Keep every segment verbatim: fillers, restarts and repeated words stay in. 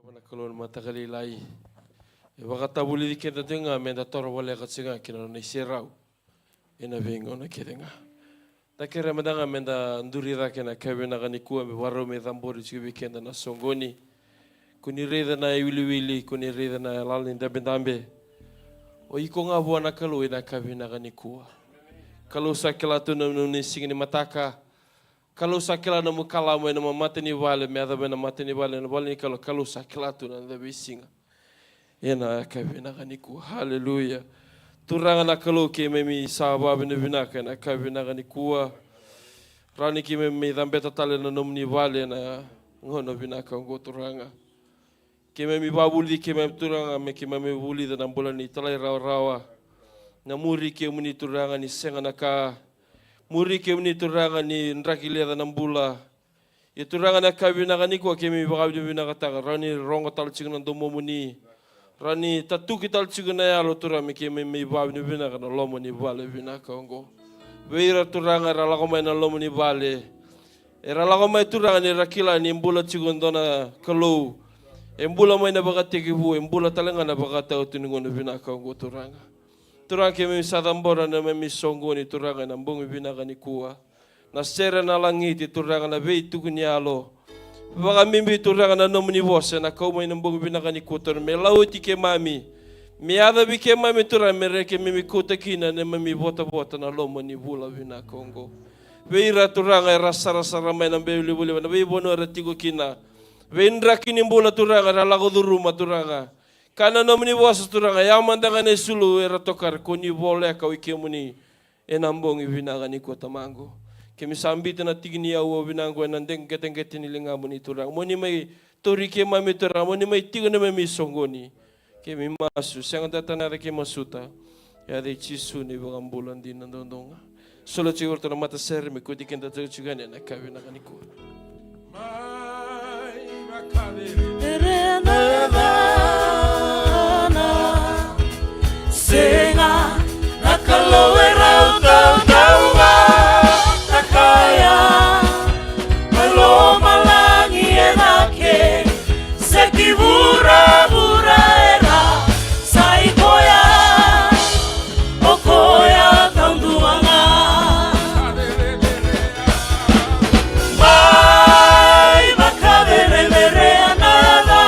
Vua na Kalou na mataka lailai. E vakatavulici keda tiko ga me da toro voleka tiko ga ki na nona iserau ena veigauna kece ga. Da kerea mada ga me da duri cake ena yakavi vinaka nikua, me vakarau me cabori tiko vei keda na soqoni. Ko ni raica na iwiliwili, ko ni raica na yalani dabedabe. O iko ga vua na Kalou ena yakavi vinaka nikua. Kalou sa kila tu na nomuni siga ni mataka. Kalou sa kila nomu kalawa mai na nomu mata ni vale, me yaco mai na mata ni vale, na vale ni Kalou, Kalou sa kila tu na noda veisiga. Ena yakavi vinaka nikua. Haleluya. Turaga na Kalou, keimami sa vakavinavinaka ena yakavi vinaka nikua. Rawa ni keimami cabeta tale na nomuni vale ena gauna vinaka oqo, Turaga. Keimami vakavulici keimami, Turaga, me keimami vulica na bula ni talairawarawa. Na muri kemuni, Turaga, ni sega na ka. Muri kemuni, Turaga, ni draki leca na bula. Ia, Turaga, na yakavi vinaka nikua keimami vakavinavinakataka, rawa ni rogo tale tiko na domomuni. Rawa ni tatuki tale tiko na yalo, Turaga, me keimami vakavinavinaka na loma ni vale vinaka oqo. Vei ira, Turaga, era lako mai na loma ni vale. Era lako mai, Turaga, ni ra kila ni bula tiko e dua na Kalou. E bula mai na ivakatekivu, e bula tale ga na ivakataotioti ni gauna vinaka oqo, Turaga. Turaga, keimami sa cabora na neimami soqoni, Turaga, ena bogi vinaka nikua. Na sere, na lagiti, Turaga, na veituku ni yalo. Vakabibi, Turaga, na nomuni vosa ena kau mai na bogi vinaka nikua, Turaga, me lauti keimami. Me yacovi keimami, Turaga, me rawa ni keimami kauta kina na neimami votavota na loma ni vula vinaka oqo. Vei ira, Turaga, era sarasara mai na veilivaliva, na veivanua era tiko kina. Veidraki ni bula, Turaga, era lako curuma, Turaga. Ka na nomuni vosa, Turaga, yawa mada ga na isulu era tokara, ko ni voleka oi kemuni. Ena bogi vinaka nikua, Tamaqu. Keimami sa biuta na tiki ni auwa vinaka oqo ena qeteqete ni ligamuni, Turaga. Mo ni mai tauri keimami, Turaga, mo ni mai tiko ena neimami soqoni. Keimami masu, sega ni da tara na yaca, keimami masuta. Yaca i Jisu na iVakabula dina duadua ga. Solia tiko vei iratou na matasere me kauti keda tiko yani ena yakavi vinaka nikua. Mai vakacerecerei na yacana. Sega na Kalou e rau tautauvatakaya. Mai lomalagi e cake, se ki vuravura era sa i koya. O koya taudua ga. Mai vakacerecerei na yacana.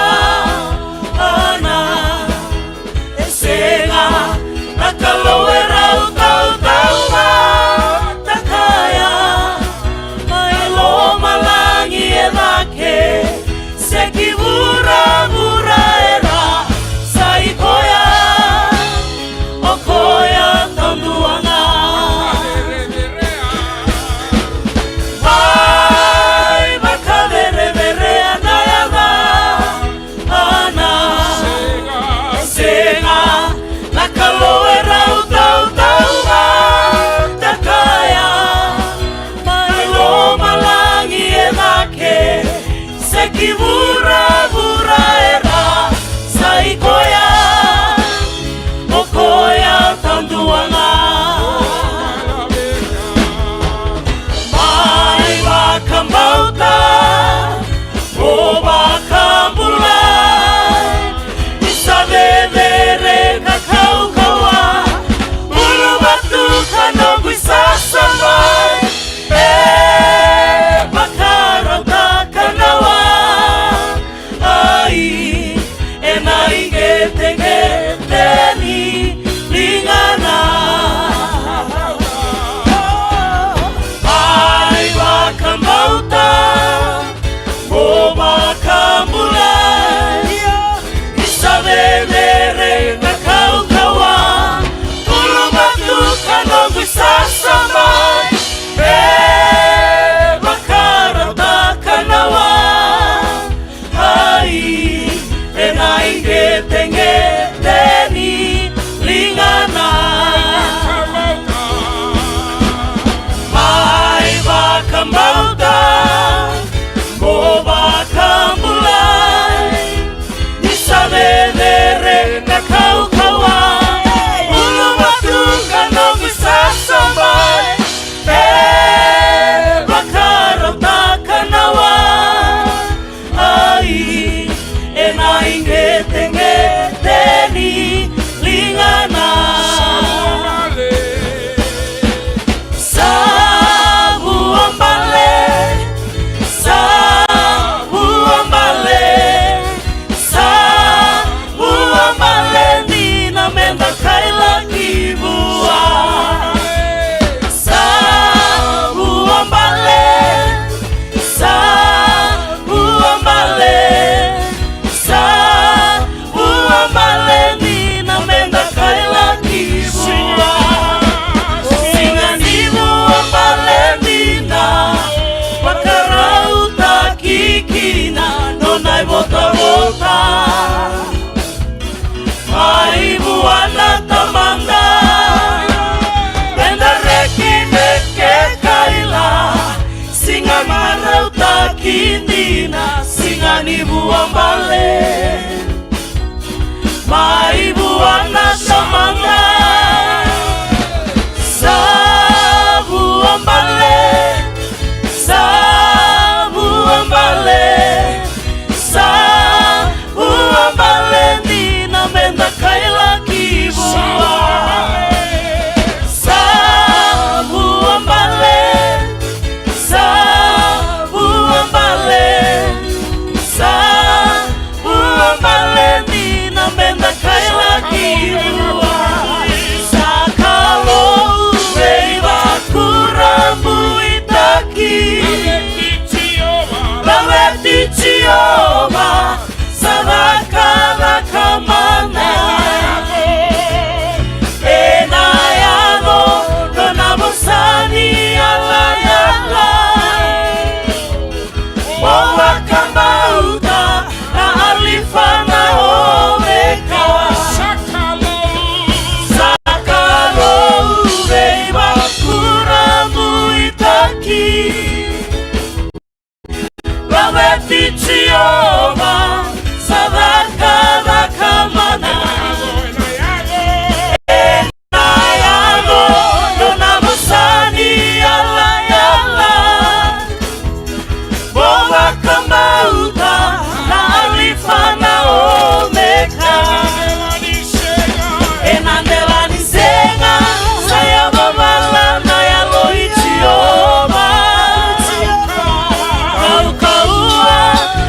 marautaki dina, siga ni vuabale. Mai vua na Tamana. Sa vuabale, sa vuabale, sa vuabale dina, meda kailaki vua. Sa vuabale, sa vuabale, sa vuabale dina, meda kailaki vua. Sa Kalou veivakurabuitaki. Laveti Jiova, sa cakacaka mana. Ena yaco nona vosa ni yalayala. Mo vakabauta na Alifa na Omeka. Sa Kalou veivakurabuitaki. Laveti Jiova, sa cakacaka mana. Ena yaco nona vosa ni yalayala. Mo vakabauta na Alifa na Omeka. Ena dela ni sega, sa yavavala na Yalo i Jiova. Kaukauwa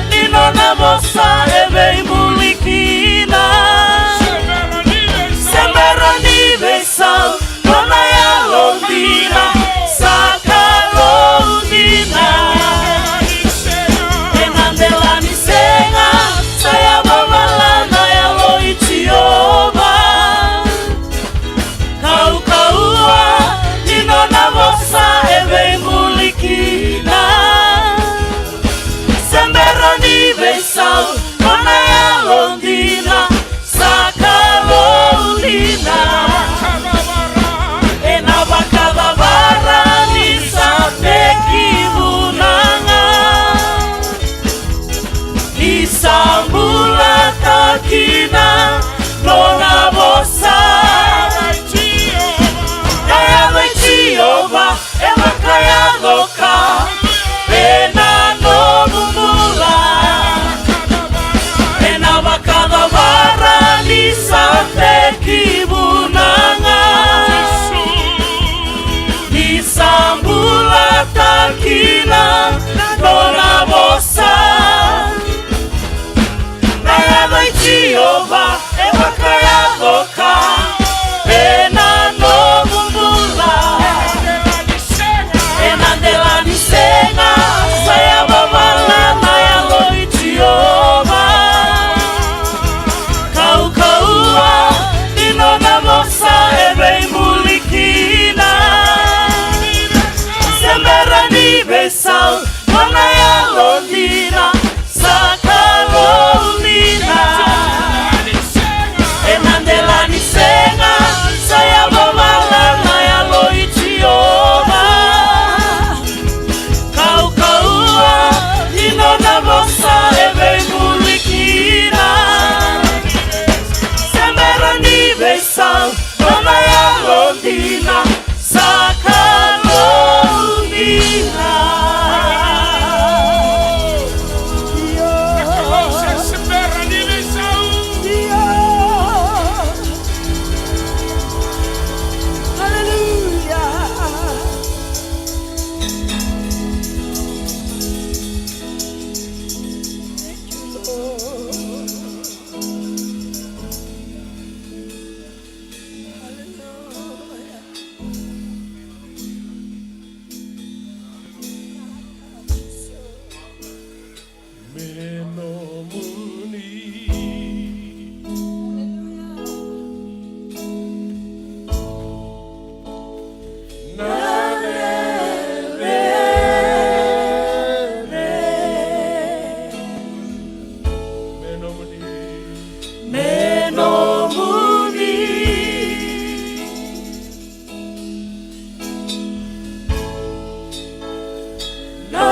ni nona vosa e veibuli kina. Se bera ni veisau nona yalodina, sa Kalou dina. Ena dela ni sega, sa yavavala na Yalo i Jiova. Kaukauwa ni nona vosa e veibuli kina. Se bera ni veisau nona yalodina, sa Kalou dina. Ena vakacavara ni sa tekivuna ga. Ni sa bula ka kina nona vosa. Na Yalo i Jiova e vakayaco ka ena nomu bula. Ena vakacavara ni sa tekivuna ga. Ni sa bula ka kina nona vosa. Na Yalo i Jiova e vakayaco ka ena nomu bula. Ena dela ni sega, sa yavavala na Yalo i Jiova. Kaukauwa ni nona vosa e veibuli kina. Se bera ni veisau nona yalodina, sa Kalou dina. Ena dela ni sega, sa yavavala na Yalo i Jiova. Kaukauwa ni nona vosa e veibuli kina. Se bera ni veisau nona yalodina, sa Kalou dina. Io. Io. Aleluya. Thank you, Lord. Hallelujah. Me nomuni. Na rere. Me nomuni. Me nomuni. Na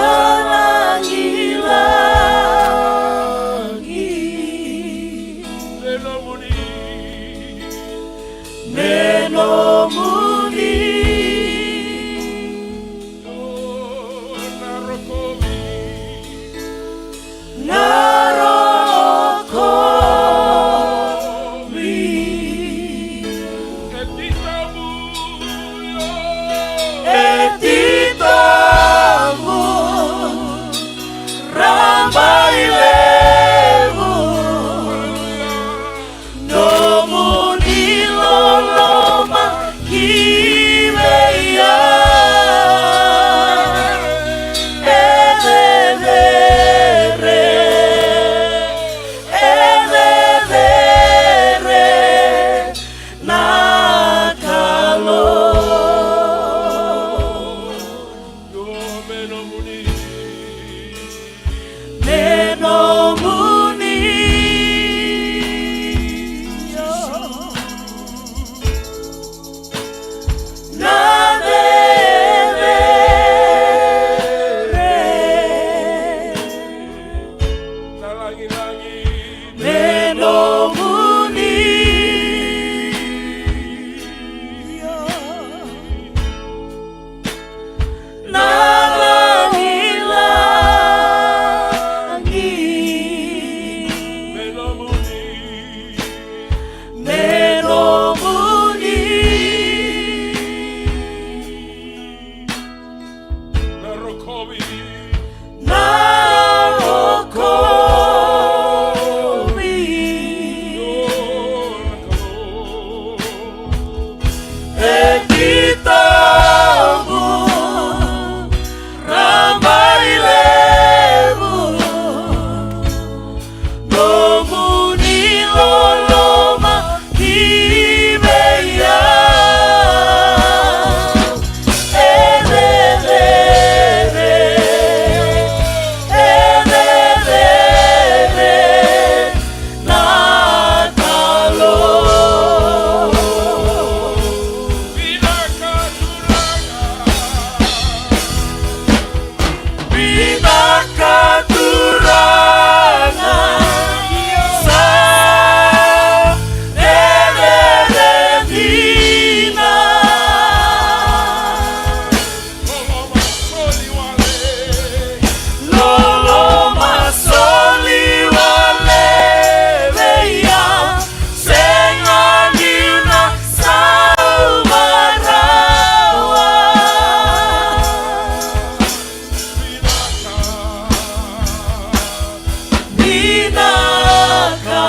Vinaka,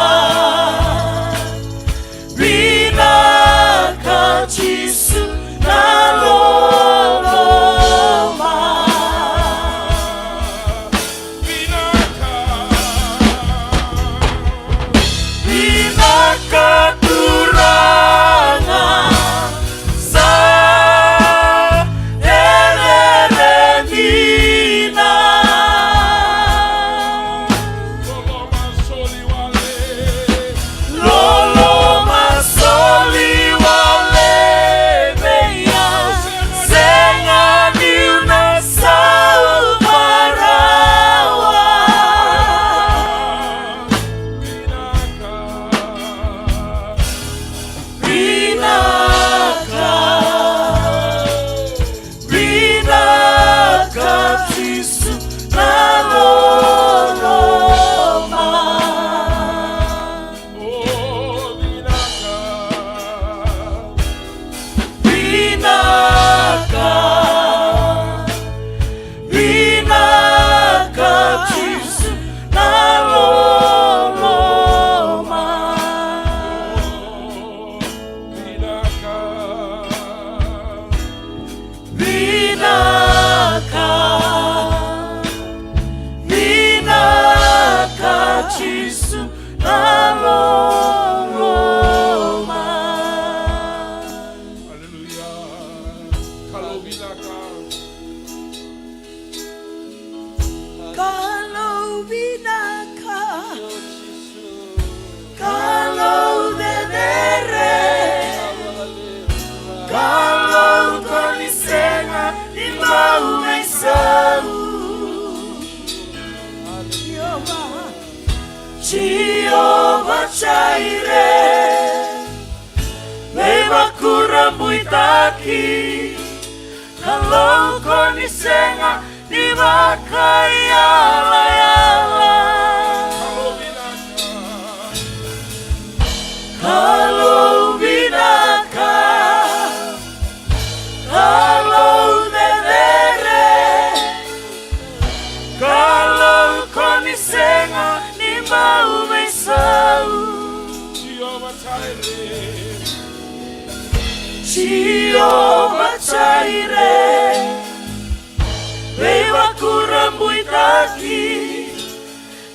vinaka Jisu na loloma. Vinaka, vinaka Turaga, sa cecere dina. Loloma soli wale vei au, sega niu na sau marawa. Vinaka, vinaka Jisu na loloma. Oh, vinaka, vinaka, vinaka Jisu na loloma. Vinaka, vinaka, vinaka Jisu na loloma. Aleluya. Kalou vinaka. Kalou vinaka. Kalou cecere. Kalou ko ni sega ni bau veisau. Jiova, Jiova Jaire, veivakurabuitaki. Kalou ko ni sega ni vakaiyalayala. Kalou vinaka, Kalou cecere, Kalou ko ni sega ni bau veisau. Jiova Jaire. Jiova Jaire, veivakurabuitaki.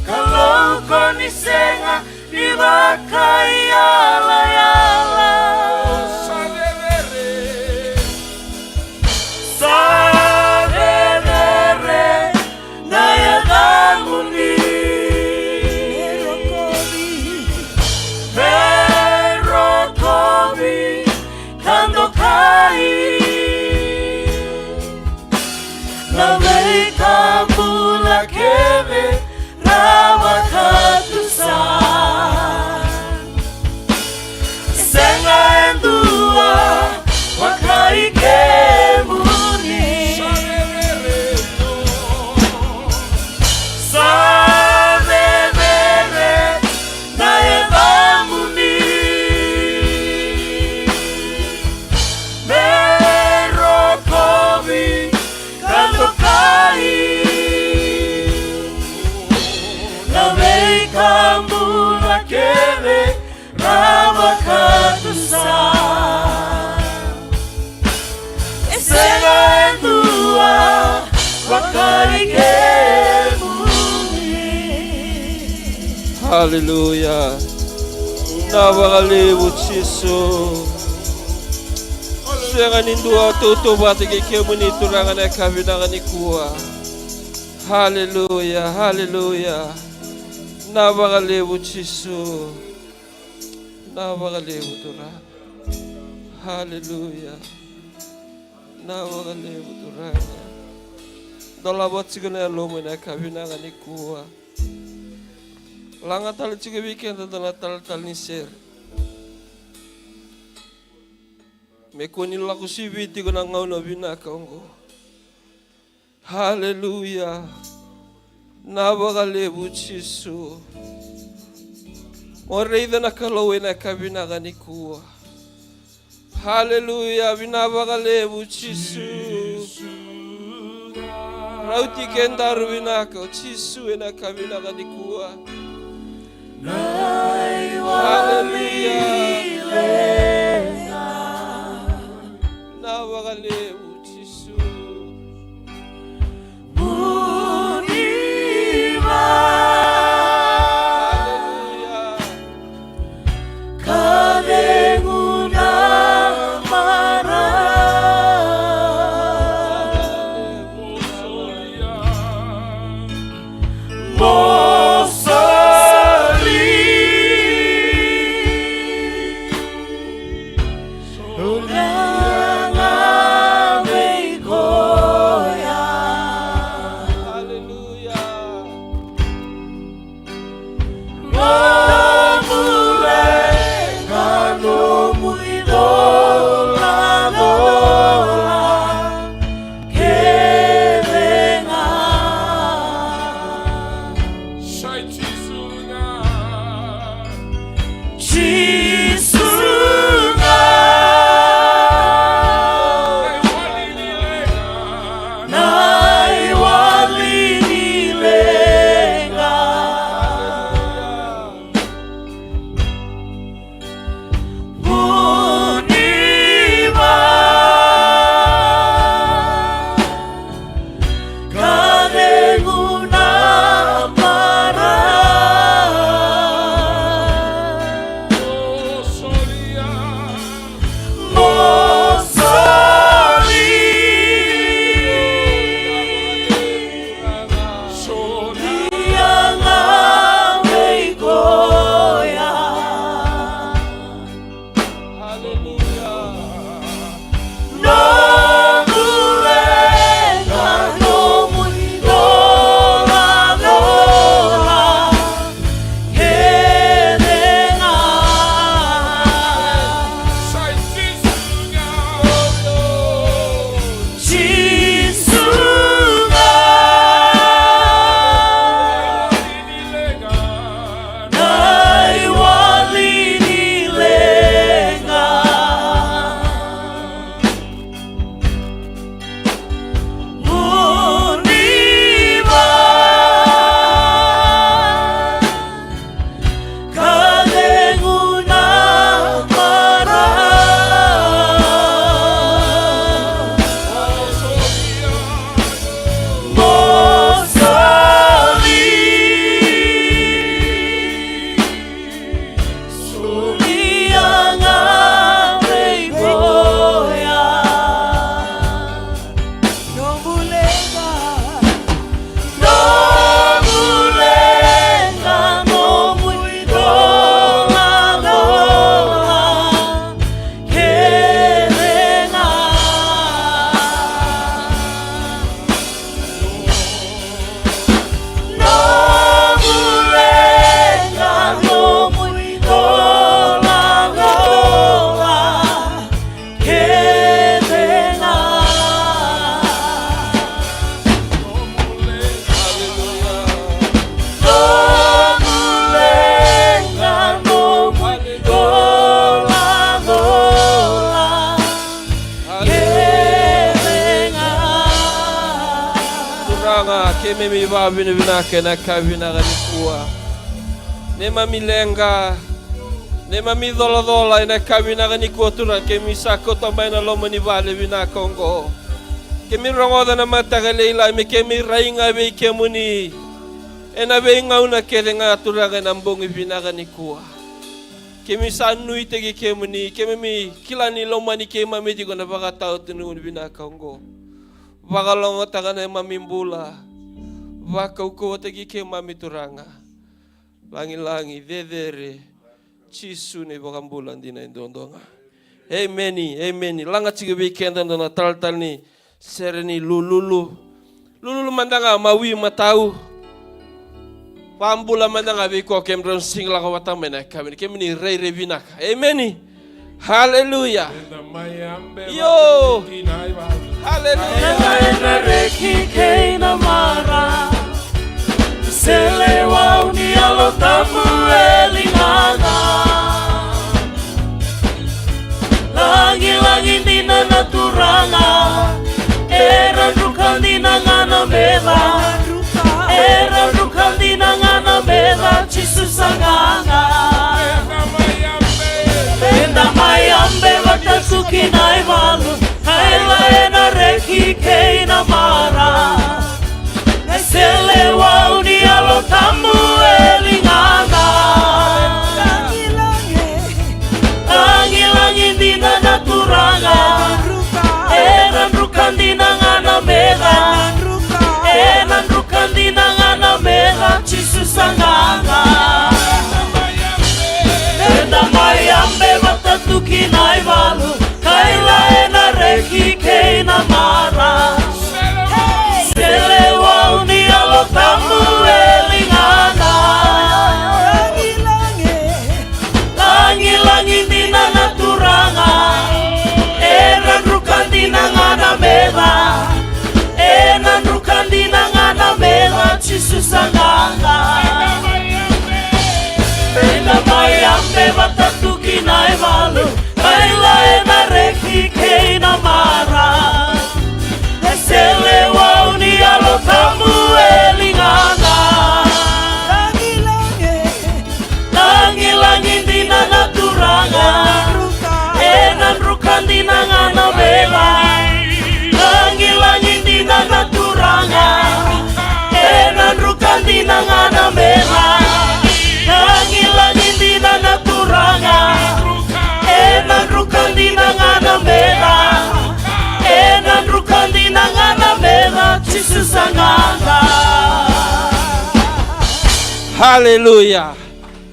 Kalou ko ni sega ni vakaiyalayala. Sa cecere, sa cecere na yacamuni. Me rokovi, me rokovi ka dokai. Na veika bula kece ra vakatusa. Sega e dua vakai kemuni. Sa cecere na yacamuni. Me rokovi ka dokai. Na veika bula kece ra vakatusa. E sega e dua vakai kemuni. Haleluya. Vinaka vakalevu Jisu. Sega ni dua tautauvata kei kemuni Turaga na yakavi vinaka nikua. Haleluya, haleluya. Vinaka vakalevu Jisu. Vinaka vakalevu Turaga. Haleluya. Vinaka vakalevu Turaga. Dolava tiko na yalomu ena yakavi vinaka nikua. Laga tale tiko vei keda dua na talatala ni sere. Me kua ni lako sivi tiko na gauna vinaka oqo. Haleluya. Vinaka vakalevu Jisu. Mo raica na Kalou ena yakavi vinaka nikua. Haleluya. Vinaka vakalevu Jisu. Rauti kedaru vinaka o Jisu ena yakavi vinaka nikua. Haleluya. Na vakalevu Jisu. Haleluya. Haleluya. Sai Jisu ga. Jisu ga. Na iwali ni leqa. Na iwali ni leqa. Buniva. Ka cegu na mara. Mo solia. Mo solia. Solia ga vei koya. Haleluya. Noqu leqa, noqu idoladola, kece ga. Sai Jisu ga. Jisu ga. Na iwali ni leqa. Buniva. Ka cegu na mara. Mo soli. Solia ga vei koya. Noqu leqa. Noqu leqa, noqu idoladola, kece ga. Noqu leqa, noqu idoladola, kece ga. Noqu leqa, noqu idoladola, kece ga. Turaga, keimami vakavinavinaka ena yakavi vinaka nikua. Neimami leqa, neimami colacola ena yakavi vinaka nikua, Turaga, keimami sa kauta mai na loma ni vale vinaka oqo. Keimami rogoca na mataka lailai me keimami rai ga vei kemuni ena veigauna kece ga, Turaga, ena bogi vinaka nikua. Keimami sa nuitaki kemuni, keimami kila ni lomani keimami tiko na vakataotinikuni vinaka oqo. Vakalogotaka na neimami bula. Vakaukauwataki keimami, Turaga. Lagilagi, cecere, Jisu na iVakabula dina e duadua ga. Emeni, emeni. Laga tiko vei keda dua na talatala ni sere ni lululu. Lululu mada ga, mawi matau. Vakabula mada ga vei koya, kemudrau sega ni lako vata mai na yakavi, kemuni rairai vinaka. Emeni. Haleluya. Io. Haleluya. Ena reki kei na mara, seleiwau ni Yalo Tabu e ligana. Lagilagi dina na Turaga, era druka dina ga na meca, era druka dina ga na meca, Jisu Sagaga. Eda mai yabe vata tu ki na ivalu, kaila ena reki kei na mara. Na iseleiwau ni Yalo Tabu e ligana. Lagilagi dina na Turaga. Ena druka dina ga na meca. Ena druka dina ga na meca. Jisu Sagaga. Eda mai yabe vata tu ki na ivalu, kaila ena reki kei na mara. Iseleiwau ni Yalo Tabu e ligana. Lagilagi dina na Turaga. Ena druka dina ga na meca. Ena druka dina ga na meca. Jisu Sagaga. Eda mai yabe vata tu ki na ivalu, kaila ena reki kei na mara. Na iseleiwau ni Yalo Tabu e ligana. Lagilagi dina na Turaga. Ena druka dina ga na meca. Lagilagi dina na Turaga. Ena druka dina ga na meca. Lagilagi dina na Turaga. Ena druka dina ga na meca. Ena druka dina ga na meca. Jisu Sagaga. Haleluya.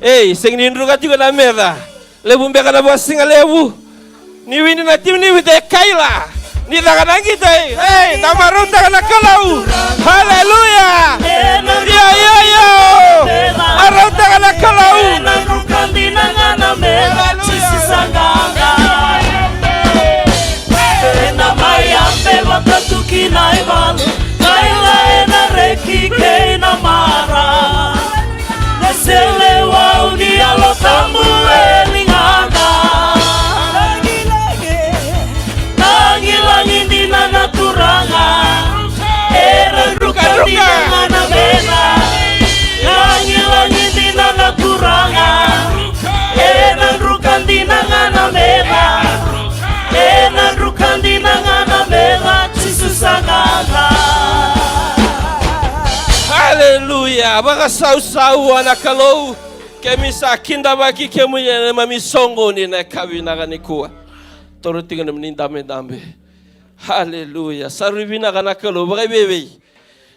Ei, sega ni druka tiko na meca. Levu beka na vakasigalevu. Ni wini na timu ni Viti e kaila. Ni caka na qito, ei, ei, na marautaka na Kalou. Haleluya. Io, io, io. Marautaka na Kalou. Ena mai yabe vata tu ki na ivalu, kaila ena reki kei na mara. Na iseleiwau ni Yalo Tabu e ligana. Lagilagi dina na Turaga. Ena druka dina ga na meca. Lagilagi dina na Turaga. Ena druka dina ga na meca. Ena druka dina ga na meca. Jisu Sagaga. Haleluya. Vakasausau vua na Kalou. Kemi sa kidavaki kemuni ena neimami soqoni ena yakavi vinaka nikua. Toro tiko na nomuni dabedabe. Haleluya. Sa rui vinaka na Kalou. Vakaivevei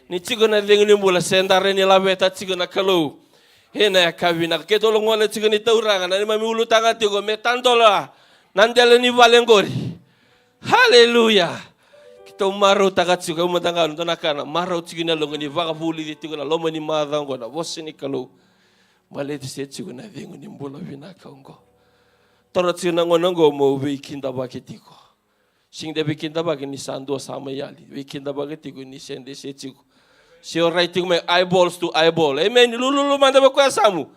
ni tiko na cegu ni bula, se da rai ni laveta tiko na Kalou ena yakavi vinaka. Keitou logona tiko ni tauraga na neimami ulutaga tiko me tadola na dela ni vale qori. Haleluya. Keitou marautaka tiko, au mada ga au dua na ka na marau tiko na yaloqu ni vakavulici tiko na loma ni macawa oqo na vosa ni Kalou. Baleta se tiko na cegu ni bula vinaka oqo. Toro tiko na gauna oqo meu veikidavaki tiko. Sega ni da veikidavaki ni sa dua sa mai yali. Veikidavaki tiko ni se de se tiko. Se o rai tiko mai eyeballs to eyeball. Amen. Ni lululu mada vei koya yasamu.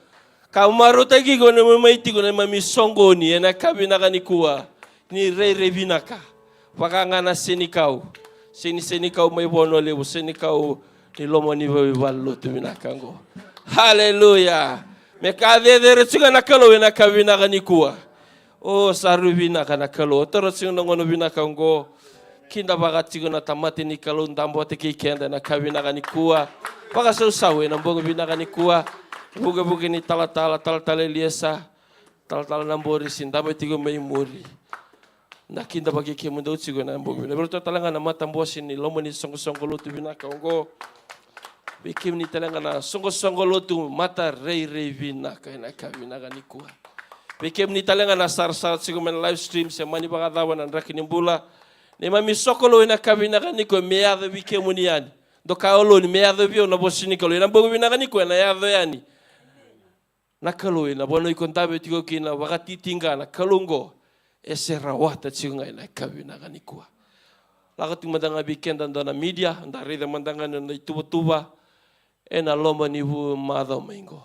Ka marautaki iko na mai tiko na neimami soqoni ena yakavi vinaka nikua. Ni rairai vinaka. Vaka ga na senikau. Sega ni senikau mai Vanua Levu, senikau ni loma ni veivalenilotu vinaka oqo. Haleluya. Me ka cecere tiko ga na Kalou ena yakavi vinaka nikua. O, sa rui vinaka na Kalou. Toro tiko na gauna vinaka oqo. Kidavaka tiko na tamata ni Kalou, davo vata kei keda ena yakavi vinaka nikua. Vakasausau ena bogi vinaka nikua. Vukevuke ni talatala, talatala Eliesa, talatala Naborisi, davo tiko mai muri. Na kidavaki kemudou tiko ena bogi vinaka. Vei iratou tale ga na matabose ni loma ni soqosoqo lotu vinaka oqo. Vei kemuni tale ga na soqosoqo lotu mata rairai vinaka ena yakavi vinaka nikua. Vei kemuni tale ga na sarasara tiko mai na live stream se mani vakacava na draki ni bula. Neimami sokalou ena yakavi vinaka nikua me yaco vei kemuni yani. Doka o loni me yaco vei au na vosa ni Kalou. Ena bogi vinaka nikua ena yaco yani. Na Kalou ena vanua iko davo tiko kina vakatitiqa na Kalou oqo. E se rawata tiko ga ena yakavi vinaka nikua. Lako tiko mada ga vei keda dua na media, da raica mada ga na noda ituvatuva ena loma ni vu macawa mai oqo.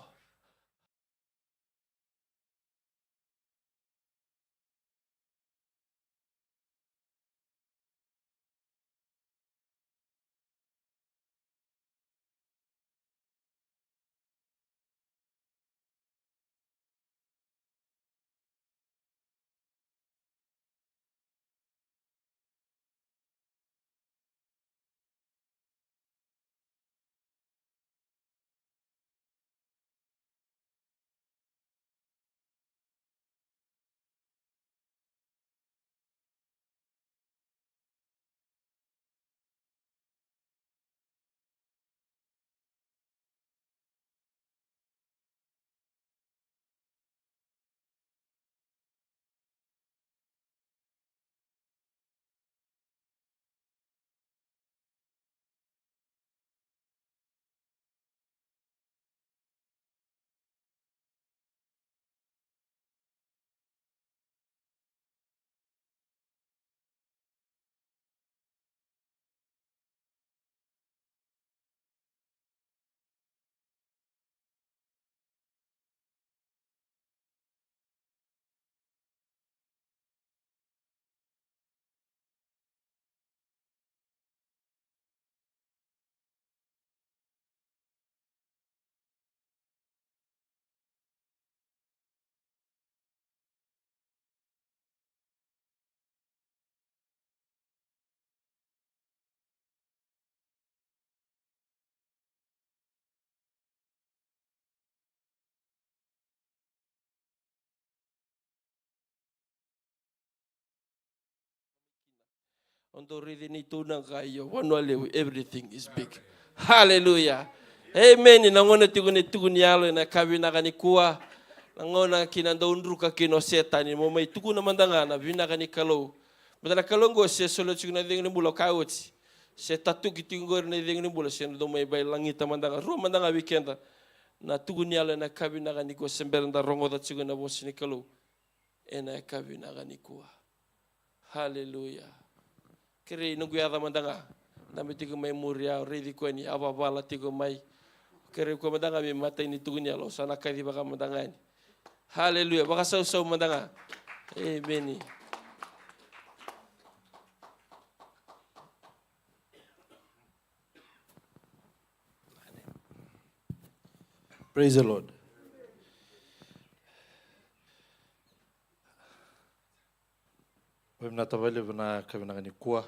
O dou raici neitou na qai, io, vanua levu, everything is big. Hallelujah. Amen. Na gauna tiko ni tuku ni yalo ena yakavi vinaka nikua. Na gauna kina dau druka kina o Setani, mo mai tukuna mada ga na vinaka ni Kalou. Baleta na Kalou oqo se solia tiko na icegu ni bula, o koya oti. Se tatuki tiko qori na icegu ni bula, se na dau mai vailagita mada ga, rua mada ga vei keda. Na tuku ni yalo ena yakavi vinaka nikua, se bera da rogoca tiko na vosa ni Kalou. Ena yakavi vinaka nikua. Haleluya. Kerei noqu yaca mada ga. Na me tiko mai muri au, raici koya ni a vavala tiko mai. Kerei koya mada ga me matai ni tuku ni yalo, sa na kacivaka mada ga yani. Haleluya. Vakasausau mada ga. Emeni. Praise the Lord. Vakavinavinaka vakalevu na yakavi vinaka nikua.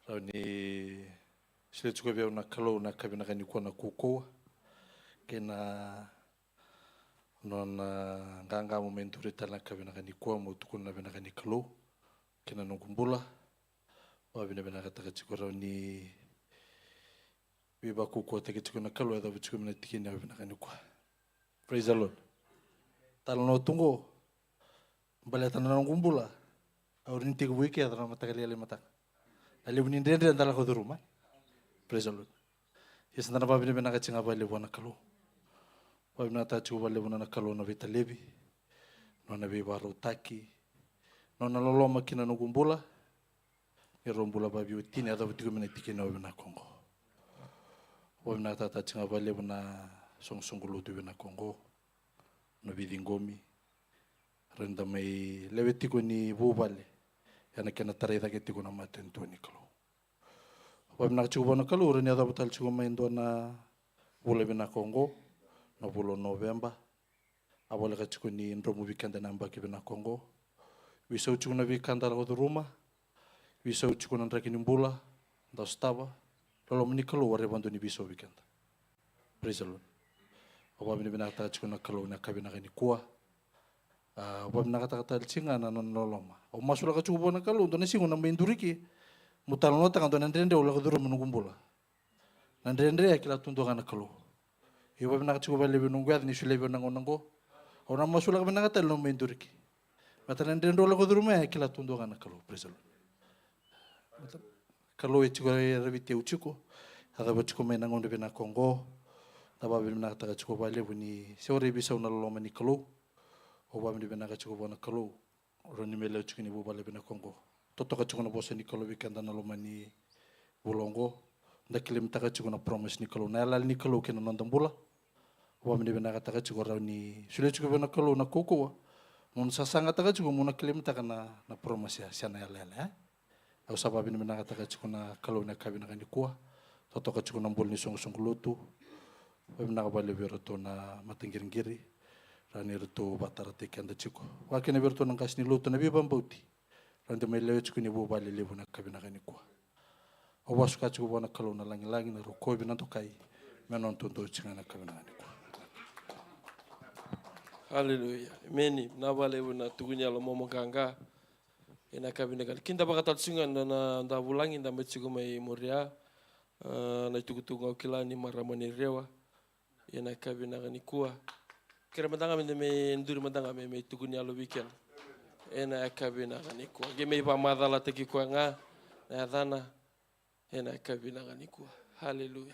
Rawa ni solia tiko vei au na Kalou na yakavi vinaka nikua na kaukauwa kei na nona qaqa mo mai duri tale na yakavi vinaka nikua, mo tukuna na vinaka ni Kalou kei na noqu bula. Vakavinavinakataka tiko, rawa ni veivakaukauwataki tiko na Kalou, e yacova tiko mai na tikina vinaka nikua. Praise the Lord. Talanoa tu qo, baleta na noqu bula. Au rawa ni tekivu i ke, yaco na mataka lailai mataka. Na levu ni dredre da lako curuma. Praise the Lord. Ia sa da na vakavinavinaka tiko ga vakalevu vua na Kalou. Vakavinavinakataka tiko vakalevu na Kalou na veitalevi, nona veivakarautaki, nona loloma kina noqu bula. Ni rau bula vaveiwatini, yacova tiko mai na tikina vinaka oqo. Vakavinavinakataka tiko ga vakalevu na soqosoqo lotu vinaka oqo, na veiciqomi. Rawa ni da mai lewe tiko ni vuvale ena kena tarai cake tiko na matanitu ni Kalou. Vakavinavinaka tiko vua na Kalou, rawa ni yacova tale tiko mai e dua na vula vinaka oqo, na vula o Noveba. A voleka tiko ni dromu vei keda na yabaki vinaka oqo. Veisau tiko na veika da lako curuma. Veisau tiko na draki ni bula da sotava. Loloma ni Kalou a rai vakadua ni veisau vei keda. Praise the Lord. Au vakavinavinakataka tiko na Kalou na yakavi vinaka nikua. A, au vakavinavinakataka tale tiko ga na nona loloma. Au masulaka tiko vua na Kalou, dua na siga au na mai duri ke, meu talanoataka dua na dredre au lako curuma noqu bula. Na dredre e kila tu dua ga na Kalou. Io, vakavinavinaka tiko vakalevu noqu yaca ni solia vei au na gauna oqo. Au na masulaka vinaka tale na nomu mai duri ke. Baleta na dredre au lako curuma ya e kila tu dua ga na Kalou. Praise the Lord. Baleta na Kalou e tiko, e raviti au tiko. Yacova tiko mai na gauna vinaka oqo. Da vakavinavinakataka tiko vakalevu ni se warai veisau na loloma ni Kalou. Au vakavinavinaka tiko vua na Kalou. Rawa ni mai lewe tiko ni vuvale vinaka oqo. Totoka tiko na vosa ni Kalou vei keda na loma ni vula oqo. Da kilimitaka tiko na promise ni Kalou, na yalayala ni Kalou kei na noda bula. Vakavinavinakataka tiko, rawa ni solia tiko vei na Kalou na kaukauwa. Mo na sasagataka tiko, mo na kilimitaka na, na promise ya, se na yalayala ya. Au sa vakavinavinakataka tiko na Kalou na yakavi vinaka nikua. Totoka tiko na bula ni soqosoqo lotu. Vakavinavinaka vakalevu vei iratou na mataqiriqiri. Rawa ni ratou vakatarataki keda tiko. Vakakina vei iratou na qase ni lotu, na veivakabauti. Rawa ni da mai lewe tiko ni vuvale levu na yakavi vinaka nikua. Au vakasuka tiko vua na Kalou na lagilagi, na rokovi, na dokai. Me nona duadua tiko ga na yakavi vinaka nikua. Haleluya. Emeni. Vinaka vakalevu na tukuni yalo momo qaqa. Ena yakavi vinaka. Kida vakatale tiko ga na, na da vulagi, da mai tiko mai muria. A, na itukutuku ga au kila ni marama ni Rewa. Ena yakavi vinaka nikua. Kere mada ga me da mai duri mada ga me, me tukuni yalo vei keda. Ena yakavi vinaka nikua. Qai mai vakamacalataki koya ga na yacana. Ena yakavi vinaka nikua. Haleluya.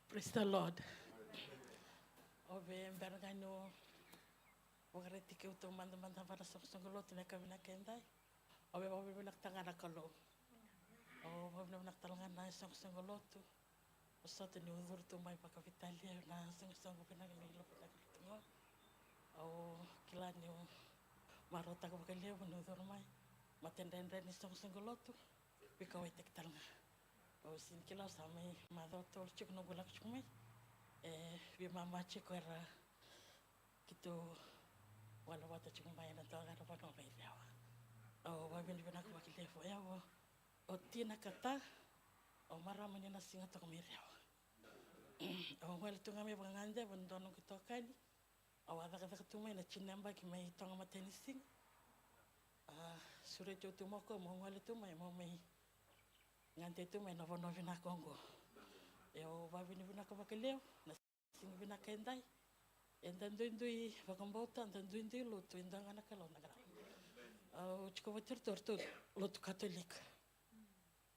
Praise the Lord. Au via bera ga niu vakaraitaki keitou mada mada vua na soqosoqo lotu na yakavi vinaka edai. Au via vakavinavinakataka ga na Kalou. Au vakavinavinaka tale ga na soqosoqo lotu. Vosota niu curu tu mai vakaveitalia na soqosoqo vinaka ni lotu qo. Au kila niu marautaka vakalevu niu curu mai. Matadredre ni soqosoqo lotu. Veikauwaitaki tale ga. Au sega ni kila, au sa mai macawa tolu tiko noqu lako tiko mai. E veimama tiko era keitou gole vata tiko mai ena dua ga na vanua mai Rewa. Au vakavinavinaka vakalevu. Au o Tina Kata, au marama ni Nasiga toka mai Rewa. Au gole tu ga mai vakagadeva ni dua noqu itokani. Au a cakacaka tu mai na tini na yabaki mai Toga Matanisiga. A sureti au tu mai o koya meu gole tu mai meu mai gade tu mai na vanua vinaka oqo. Au vakavinavinaka vakalevu na siga vinaka edai. Eda duidui vakabauta, da duidui lotu, e dua ga na Kalou na Kalou. Au tiko vata iratou, iratou lotu Katolika.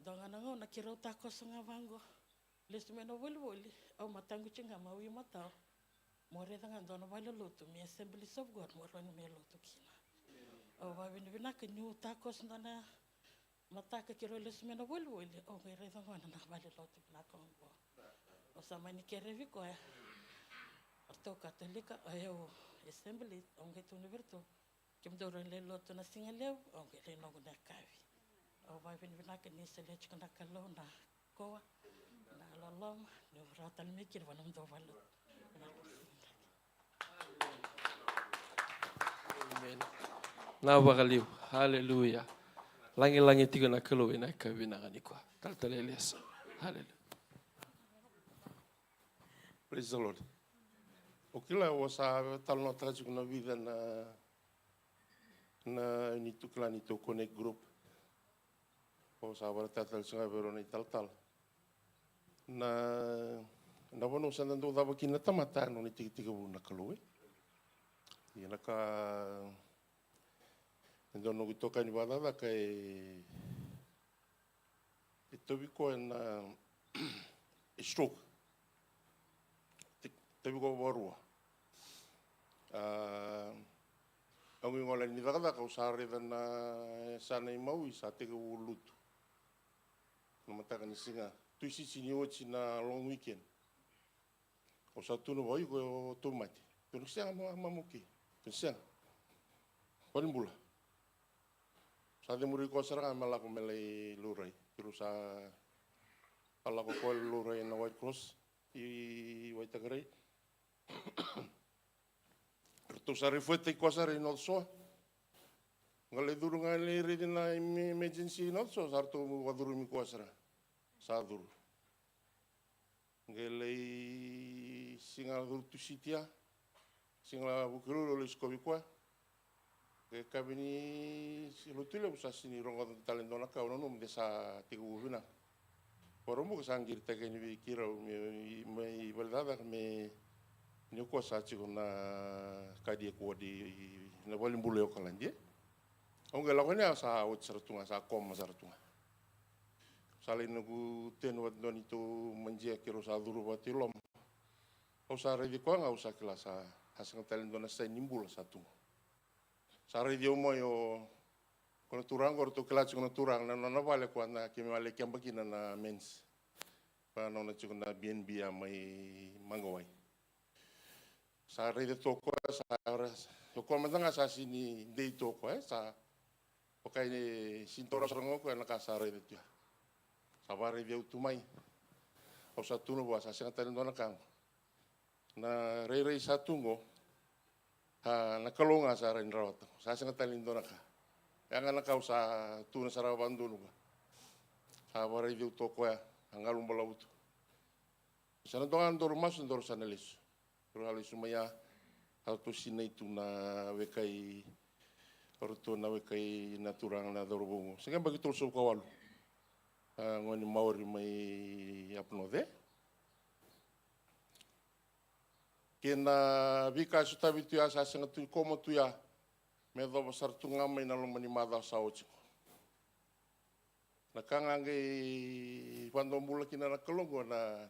Dua ga na gauna keirau takoso ga vaqo. Lesu mai na volivoli, au mataqu tiko ga mai matau. Mo raica ga dua na vale lotu me Assemblies of God mo rawa ni mai lotu kina. Au vakavinavinaka niu takoso dua na mataka keirau lesu mai na volivoli, au qai raica gona na vale lotu vinaka oqo. Au sa mani kerea vei koya, ratou Katolika, o yau Assemblies, au qai tukuna vei ratou, kemudou rawa ni lai lotu na siga levu, au qai lai noqu na yakavi. Au vakavinavinaka ni solia tiko na Kalou na koa, na loloma, niu rawa tale mai kina vua nomudou vale lotu. Amen. Na vakalevu. Haleluya. Lagilagi tiko na Kalou ena yakavi vinaka nikua. Talatala Eliesa. Haleluya. Praise the Lord. O kila, au sa talanoataka tiko na vica na, na ni tu kila ni tu connect group. Au sa vakaraitaka tale tiko ga vei rau na italatala. Na, na vanua sa da dau cava kina na tamata, na nona itekitekivu na Kalou, e. Ia na ka, e dua noqu itokani vakacakacaka e, e tauvi koya na, e stroke. Te-, tauvi koya vakarua. A, au qai gole ni cakacaka, au sa raica na yasana i Maui sa tekivu lutu. Na mataka ni siga Tuisiti ni oti na long weekend. Au sa tukuna vua, iko tauvimate. Tukuna, sega, ma, ma, okay. Tukuna, sega. Valenibula. Sa cemuri koya sara ga me lako me lai laurai. Keirau sa lako koya laurai na White Cross i Waitakarai. Ratou sa refertaki koya sara i North Shore. Qai lai curu ga lai raici na eme-, emergency i North Shore, sa ratou vakacurumi koya sara. Sa curu. Qai lai siga curu Tusiti ya. Siga Vukelulu au lai sikovi koya. Qai kaya vei ni lotu levu sa sega ni rogoca tale dua na ka, au nanuma de sa tekivu vinaka. Vakaraubuka sa qiritaki yani vei keirau me, me, me vale cakacaka me ni o koya sa tiko na cardiac ward i, na valenibula i Okaladi, e. Au qai lako yani ya sa oti sara tu ga, sa coma sara tu ga. Sa lai noqu tenu vata dua neitou maji keirau sa curu vata i loma. Au sa raici koya ga au sa kila sa, sa sega tale dua na sign ni bula sa tu ga. Sa raici au mai o, ko na turaga qo, ratou kila tiko na turaga, na nona vale koya na keimami a lai keba kina na Men's. Koya nona tiko na B and B ya mai Magawai. Sa raici tu o koya, sa ra-, o koya mada ga sa sega ni dei tu o koya, e, sa vaka e sega ni taura sara ga o koya na ka sa raici tu ya. Sa vakaraici au tu mai. Au sa tukuna vua, sa sega tale dua na ka qo. Na rairai sa tu qo, a, na Kalou ga sa rawa ni rawata. Sa sega tale ni dua na ka. Ya ga na ka au sa tukuna sara vakadodonu qo. Sa vakaraici au tu o koya, a galu balavu tu. Sa na dua ga na daru masu, daru sa na lesu. Daru a lesu mai ya, a ratou sinai tu na weka i, o ratou na weka i na turaga na cauravou qo. Sa qai yabaki tolusagavulu ka walu. A, gone ni Maori mai up north, e. Kei na veika e sotavi tu ya, sa sega tu ni coma tu ya. Me yacova sara tu ga mai na loma ni macawa sa oti qo. Na ka ga qai vakadomobula kina na Kalou qo na,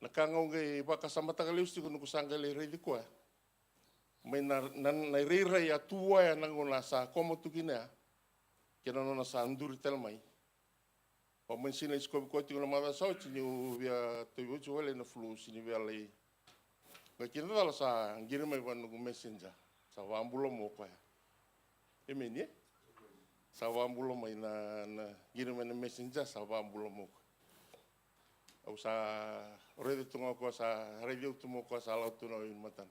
na ka ga au qai vakasamataka lesu tiko niu sa qai lai raici koya. Mai na, na, na irairai a tu vua ya na gauna sa coma tu kina ya. Kei na nona sa duri tale mai. Au mani sega ni sikovi koya tiko na macawa sa oti niu via tauvi oti wale na flu, sega ni via lai. Qai kena cala sa qiri mai vua noqu messenger. Sa vakabula mai o koya. Emeni, e? Sa vakabula mai na, na qiri mai na messenger, sa vakabula mai o koya. Au sa raica tu ga o koya, sa raici au tu mai o koya, sa lako tu na wai ni matana.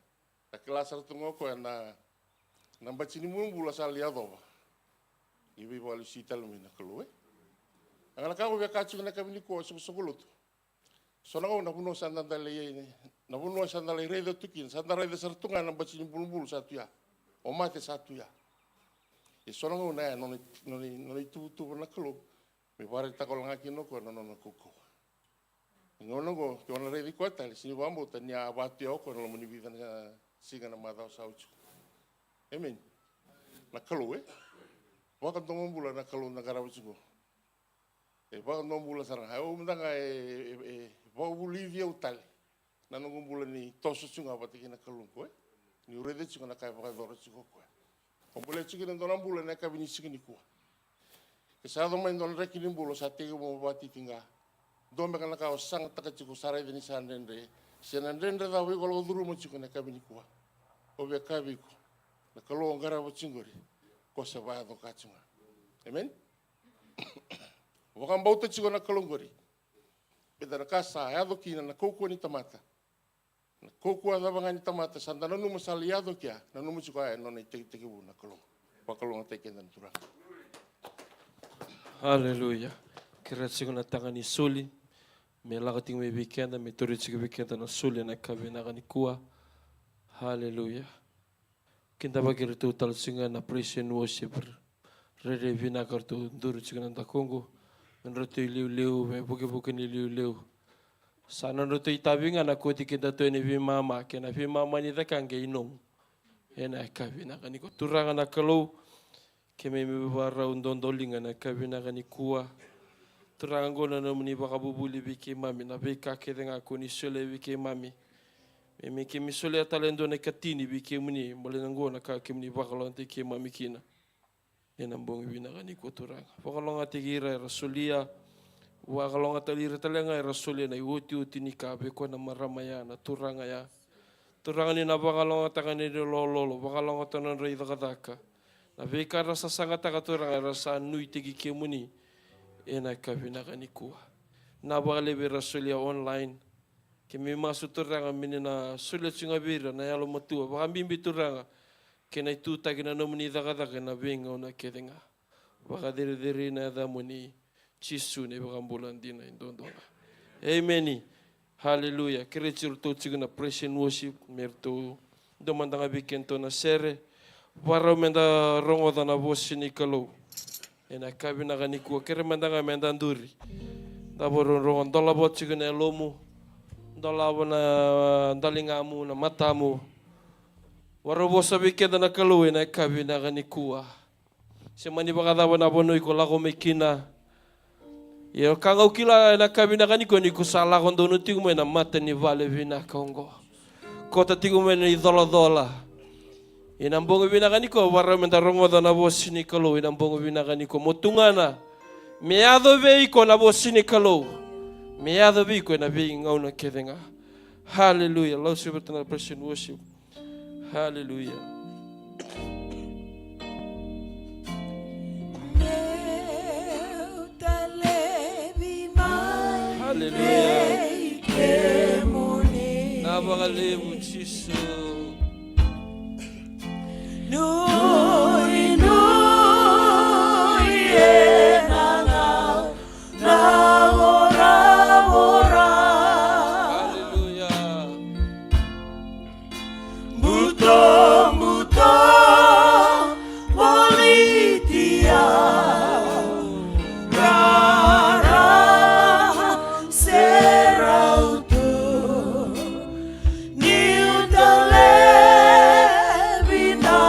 Sa kila sara tu ga o koya na, na bati ni bulabula sa lai yacova. Ni veivakalesui tale mai na Kalou, e. A ga na ka au via kaya tiko na yakavi nikua, soqosoqo lotu. So na gauna na vanua sa da lai, na vanua sa da lai raica tu kina, sa da raica sara tu ga na bati ni bulubulu sa tu ya. O mate sa tu ya. E so na gauna ya, nona, nona, nona ituvatuva na Kalou. Me vakaraitaka wale ga kina o koya na nona kaukauwa. Gauna oqo, ke o na raici koya tale, sega ni vakabauta ni a vatuya o koya na loma ni vica na siga na macawa sa oti. Emeni. Na Kalou, e? Vakadomobula na Kalou da qarava tiko. E vakadomobula sara ga. Au mada ga e, e, e vakavulici au tale. Na noqu bula ni toso tiko ga vata kei na Kalou qo, e? Niu raica tiko na ka e vakayacora tiko o koya. O bolea tiko kina dua na bula ena yakavi ni siga nikua. Ke sa yaco mai dua na draki ni bula, sa tekivu mo vakatitiqa. Dua beka na ka o sagataka tiko, sa raica ni sa dredre. Se na dredre cava iko lako curuma tiko ena yakavi nikua. Au via kaya vei iko, na Kalou o qarava tiko qori, ko sa vakayaco ka tiko ga. Emeni? Vakabauta tiko na Kalou qori. Baleta na ka sa yaco kina na kaukauwa ni tamata. Na kaukauwa cava ga ni tamata sa da nanuma sa lai yaco kea, nanuma tiko ya e nona itekitekivu na Kalou. Vakalougatataki keda na Turaga. Aleluya. Kerea tiko na taga ni soli me lako tiko mai vei keda, me tauri tiko vei keda na soli ena yakavi vinaka nikua. Aleluya. Kidavaki iratou tale tiko ga na praise and worship. Rairai vinaka ratou duri tiko na dakuqu. Me ratou iliuliu, me vukevuke ni liuliu. Sa nodratou itavi ga na kauti kedatou ena veimama, kei na veimama ni cakacaka e nomu. Ena yakavi vinaka nikua. Turaga na Kalou, keimami vakarau dodoliga ena yakavi vinaka nikua. Turaga, oqo na nomuni vakavuvuli vei keimami, na veika kece ga ko ni solia vei keimami. Me, me keimami solia tale e dua na ikatini vei kemuni, baleta oqo na ka kemuni vakalougatataki keimami kina. Ena bogi vinaka nikua Turaga. Vakalougatataki ira era solia. Vakalougatataki ira tale ga era solia na iotioti ni ka vei koya na marama ya, na turaga ya. Turaga ni na vakalougatataka na nodra lololo, vakalougatataka na nodra icakacaka. Na veika era sasagataka Turaga era sa nuitaki kemuni. Ena yakavi vinaka nikua. Na vakalevu era solia online. Keimami masu Turaga me ni na solia tiko ga vei ira na yalomatua. Vakabibi Turaga. Kei na itutaki na nomuni cakacaka ena veigauna kece ga. Vakacerecerei na yacamuni Jisu na iVakabula dina e duadua ga. Emeni. Haleluya. Kerei iratou tiko na praise and worship me ratou dua mada ga vei kedatou na sere. Vakarau meda rogoca na vosa ni Kalou. Ena yakavi vinaka nikua, kere mada ga meda duri. Da vakarorogo, dolava tiko na yalomu, dolava na daligamu, na matamu. Vakarau vosa vei keda na Kalou ena yakavi vinaka nikua. Se mani vakacava na vanua iko lako mai kina. Ia ka ga au kila ena yakavi vinaka nikua ni ko sa lako donu tiko mai na mata ni vale vinaka oqo. Kota tiko mai na icolacola. Ena bogi vinaka nikua, vakarau meda rogoca na vosa ni Kalou ena bogi vinaka nikua. Mo tugana. Me yaco vei iko na vosa ni Kalou. Me yaco vei iko ena veigauna kece ga. Haleluya. Lau sivita na praise and worship. Haleluya. Meu talevi mai. Haleluya. Vei kemuni. Na vakalevu Jisu. Nuinui ena gauna voravora. Haleluya. Butobuto voliti au, rara serau tu. Niu talevi na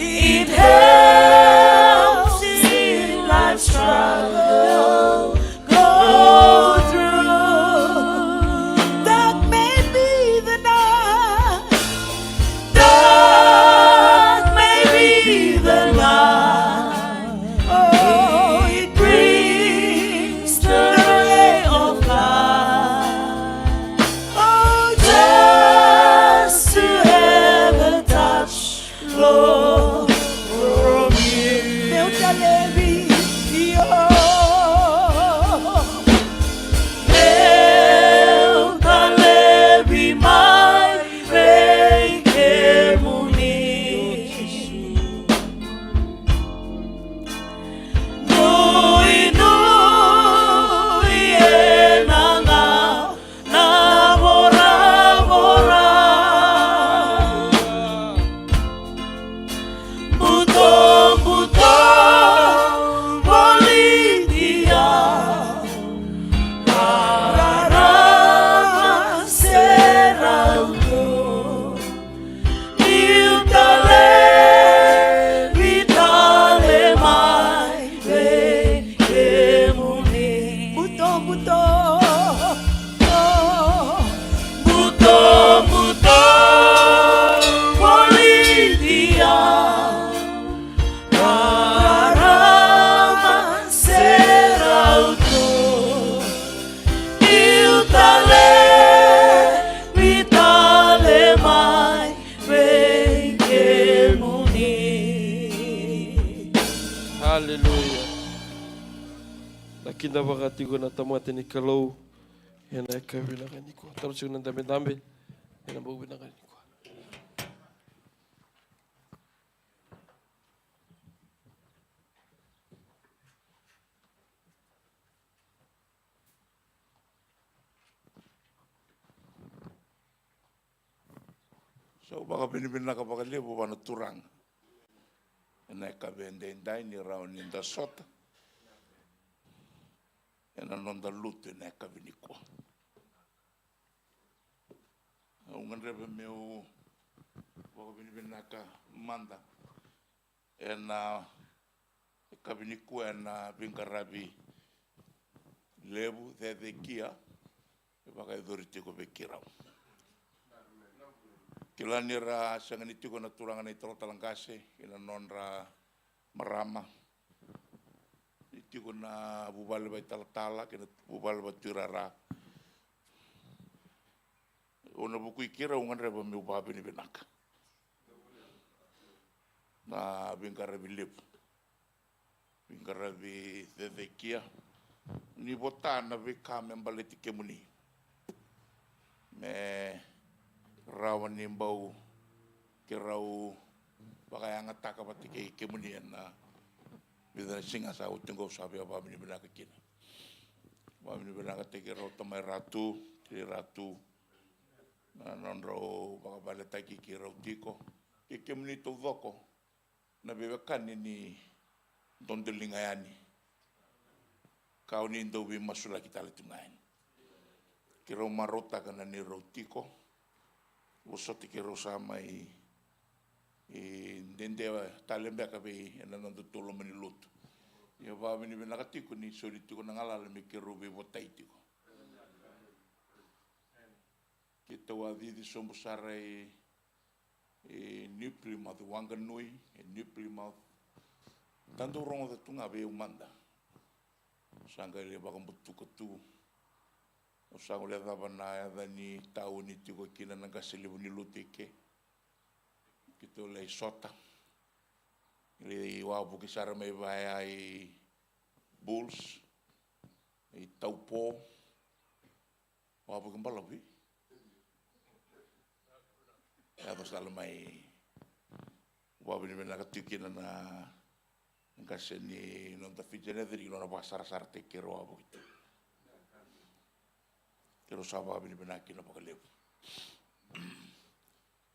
It helps in life's struggle. Go through. Dark may be the night. Dark may be the night. Oh, it brings the ray of light. Oh, just to have a touch, Lord, from you. Meu ta levi, io. Meu ta levi mai vei kemuni. Nui, nui ena ga na voravora. Buto, buto voli dia. Rarama se rauta. Niu ta levi tale mai vei kemuni. Buto, buto. Buto, buto voli dia. Rarama se rauta. Niu ta levi tale mai vei kemuni. Haleluya. Da kidavaka tiko na tamata ni Kalou ena yakavi vinaka nikua. Taro tiko na dabedabe ena bogi vinaka nikua. Sa vakavinavinaka vakalevu vua na Turaga ena yakavi edaidai ni rawa ni da sota ena noda lotu ena yakavi nikua. Au gadreva meu vakavinavinaka mada ena yakavi nikua ena veiqaravi levu, cecekia e vakayacori tiko vei keirau. Kila ni ra sega ni tiko na turaga na italatala qase kei na nodra marama. Ni tiko na vuvale vakaitalatala kei na vuvale vakatuirara. Au na vukui keirau, au gadreva meu vakavinavinaka. Na veiqaravi levu, veiqaravi cecekia, ni vota na veika me baleti kemuni, me rawa ni bau keirau vakayagataka vata kei kemuni ena vica na siga sa oti oqo, sa via vakavinavinaka kina. Vakavinavinakataki rau tamai Ratu, tiri Ratu, na nodrau vakavaletaki keirau tiko, kei kemuni taucoko na veiwekani ni dodoliga yani, ka o ni dau veimasulaki tale tu ga yani. Keirau marautaka na neirau tiko, vosoti keirau sa mai dede tale beka vei ena nodatou loma ni lotu. Ia vakavinavinaka tiko ni soli tiko na galala me keirau veivotai tiko. Keitou a cici sobu sara e, e New Plymouth, Wanganui, e New Plymouth. Tadou rogoca tu ga vei au mada. Sa qai lai vakabutuka tu. Au sa qai lai cava na yaca ni tauni tiko kina na qase levu ni lotu eke. Keitou lai sota. Lai wavoki sara mai vaya i Bulls, i Taupo. Wavoki balavu. Yaco sara mai. Vakavinavinaka tiko kina na qase ni noda Fijian Athletic, nona vakasarasarataki keirau wavoki tu. Keirau sa vakavinavinaka kina vakalevu.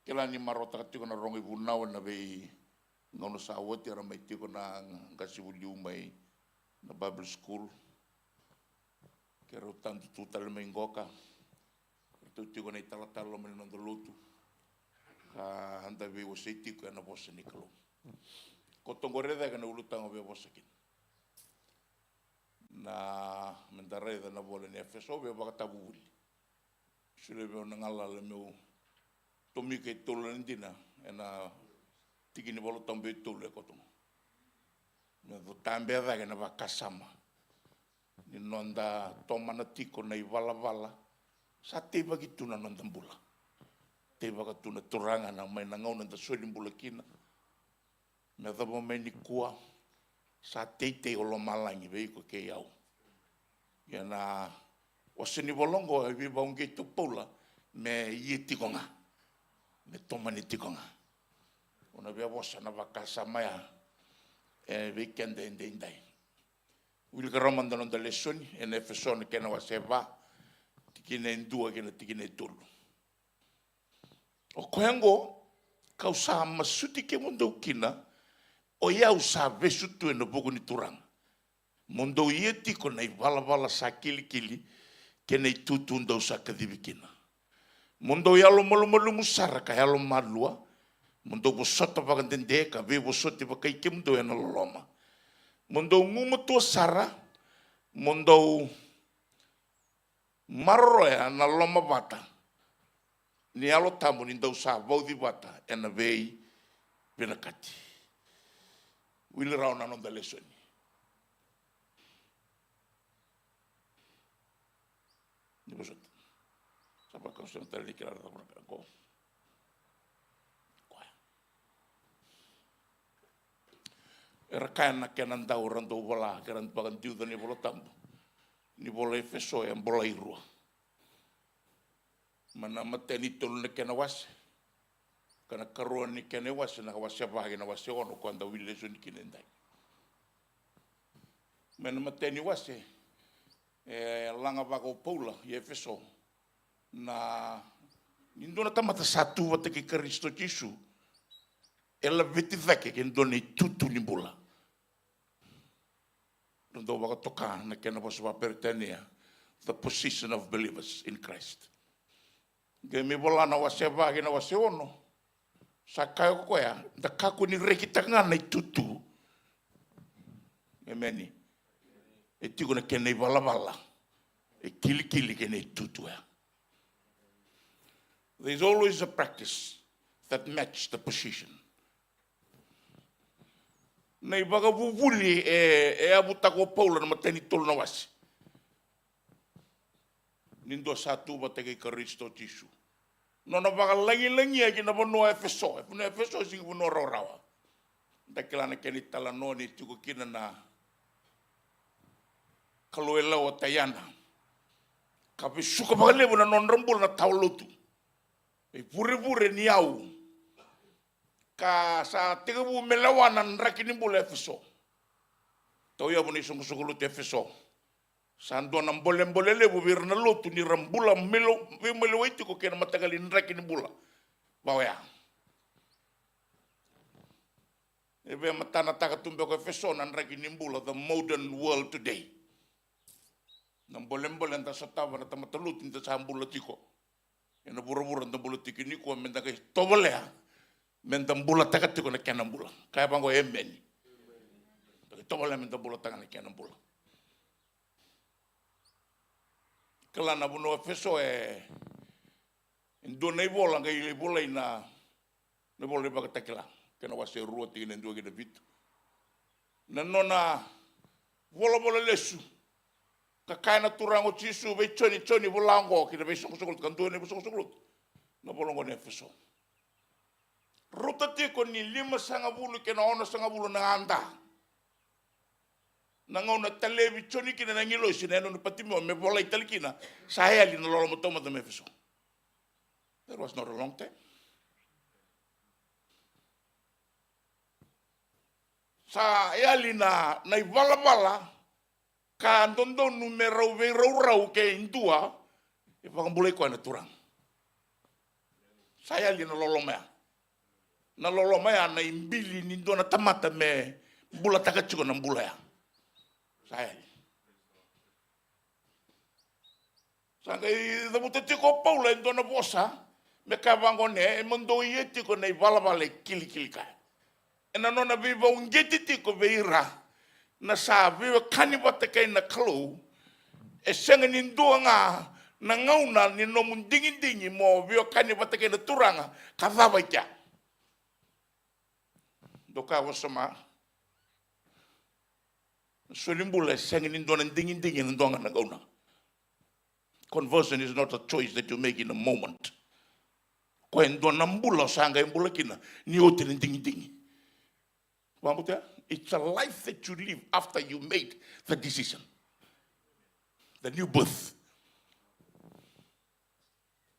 Kila ni marautaka tiko na rogo ivunau ena veigauna sa oti, era mai tiko na qase vuliu mai na Bible School. Keirau tadu tu tale mai qoka. Ratou tiko na italatala loma ni noda lotu ka da veiwasei tiko ena vosa ni Kalou. Koto qori e cake na ulutaga via vosa kina. Na, meda raica na vola ni Efeso via vakatavuvuli. Solia vei au na galala meu tomika e tolu na dina ena tiki ni Vola Tabu e tolu e koto qo. Me tabe cake na vakasama ni noda tomana tiko na ivalavala. Sa teivaki tu na noda bula. Teivaka tu na Turaga na mai na gauna da soli bula kina. Me yacova mai nikua, sa teitei o lomalagi vei iko kei au. Ia na vosa ni vola oqo e veivakauqeti o Paula me ia tiko ga, me tomani tiko ga. O na via vosa na vakasama ya e vei keda edaidai. Wilika rawa mada na noda lesoni ena Efeso na kena wase va, tikina e dua kei na tikina e tolu. O koya oqo kau sa masuti kemudou kina, o yau sa vesu tu ena vuku ni Turaga, mo dou ia tiko na ivalavala sa kilikili kei na itutu dou sa kacivi kina. Mo dou yalomalumalumu sara ka yalomalua, mo dou vosota vakadede ka veivosoti vakai kemudou ena loloma. Mo dou gumatua sara, mo dou maroroya na lomavata ni Yalo Tabu ni dou sa vauci vata ena veivinakati. Wili rawa na noda lesoni. Ni vosota. Sa vakausa na tale ni kila ra cava na ka qo. Koya. Era kaya na kena dau ra dau vola, kera vakadiuca na iVola Tabu. Ni vola Efeso e bolai rua. Mai na matai ni tolu na kena wase, ka na karua ni kena iwase, na wase va kei na wase ono, koya da wili lesoni kina edai. Mai na matai ni wase, e lagavaka o Paula i Efeso na, ni dua na tamata sa tu vata kei Karisito Jisu, e laveti cake kei na dua na itutu ni bula. Ra dau vakatoka na kena vosa vakaperitania, the position of believers in Christ. Qai mai vola na wase va kei na wase ono, sa kaya ko koya, da kakua ni rekitaka ga na itutu. Emeni. E tiko na kena ivalavala. E kilikili kei na itutu ya. There is always a practice that match the position. Na ivakavuvuli e, e yavutaka o Paula na matai ni tolu na wase. Ni dua sa tu vata kei Karisito Jisu. Nona vakalagilagia ki na vanua Efeso, e vanua Efeso e sega ni vanua rawarawa. Da kila na kena italanoa ni tiko kina na kalou yalewa o Taiana. Ka vesuka vakalevu na nodra bula na tawa lotu. E vurevure ni yau. Ka sa tekivu me lewa na draki ni bula Efeso. Tauyavu na isoqosoqo lotu Efeso. Sa dua na bolebole levu vei ira na lotu ni ra bula melo, veimaliwai tiko kei na mataqali draki ni bula. Va oya. E veimatanataka tu beka o Efeso na draki ni bula, the modern world today. Na bolebole da sotava na tamata lotu ni da sa bula tiko ena vuravura da bula tiko nikua, me da qai tovolea me da bulataka tiko na kena bula. Kaya vaqo, emeni. Da qai tovolea me da bulataka na kena bula. Kila na vanua Efeso e, e dua na ivola qai volai na, na ivola ni Vakatakila, kena wase rua, tikina e dua ki na vitu. Na nona volavola lesu. Ka kaya na Turaga o Jisu vei Joni, Joni, vola oqo ki na veisoqosoqo lotu, ka dua na veisoqosoqo lotu. Na vola oqo na Efeso. Rauta tiko ni limasagavulu kei na onosagavulu na gada. Na gauna talevi Joni kina na agilosi na yanuyanu Patimeo me volai tale kina, sa yali na loloma taumada mai Efeso. That was not a long time. Sa yali na, na ivalavala ka dodonu me rau veiraurau ke dua e vakabulai koya na Turaga. Sa yali na loloma ya. Na loloma ya na ibili ni dua na tamata me bulataka tiko na bula ya. Sa yali. Sa qai cavuta tiko o Paula e dua na vosa me kaya vaqo, ne, e mo dou ia tiko na ivalavala e kilikili kaya. ena nona veivauqeti tiko vei ira na sa veiwekani vata kei na Kalou, e sega ni dua ga na gauna ni nomu digidigi mo veiwekani vata kei na Turaga ka cava i kea. Doka wasoma. Solibula e sega ni dua na digidigi ena dua ga na gauna. Conversion is not a choice that you make in a moment. Koya e dua na bula o sa qai bula kina ni oti na digidigi. Vakabuta, it's a life that you live after you made the decision. The new birth.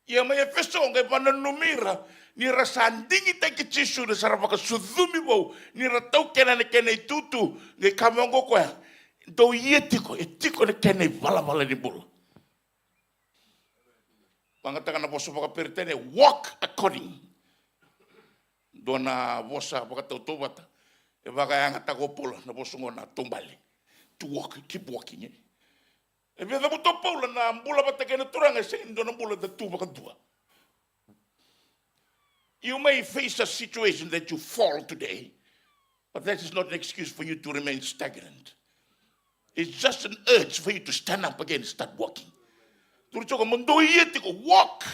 Ia mai Efeso qai vakananumi ira ni ra sa digitaki Jisu, ni sa ra vakasucumi vou, ni ra taukena na kena itutu. Qai kaya mai oqo koya, dou ia tiko, e tiko na kena ivalavala ni bula. Vakayagataka na vosa vakaperitania, walk according. Dua na vosa vakatautauvata e vakayagataka o Paula na vosa oqo na taubale. To walk, keep walking, e. E via cavuta o Paula na bula vata kei na Turaga e sega ni dua na bula da tu vakadua. You may face a situation that you fall today, but that is not an excuse for you to remain stagnant. It's just an urge for you to stand up again and start walking. Dou tiko, mo dou ia tiko, walk.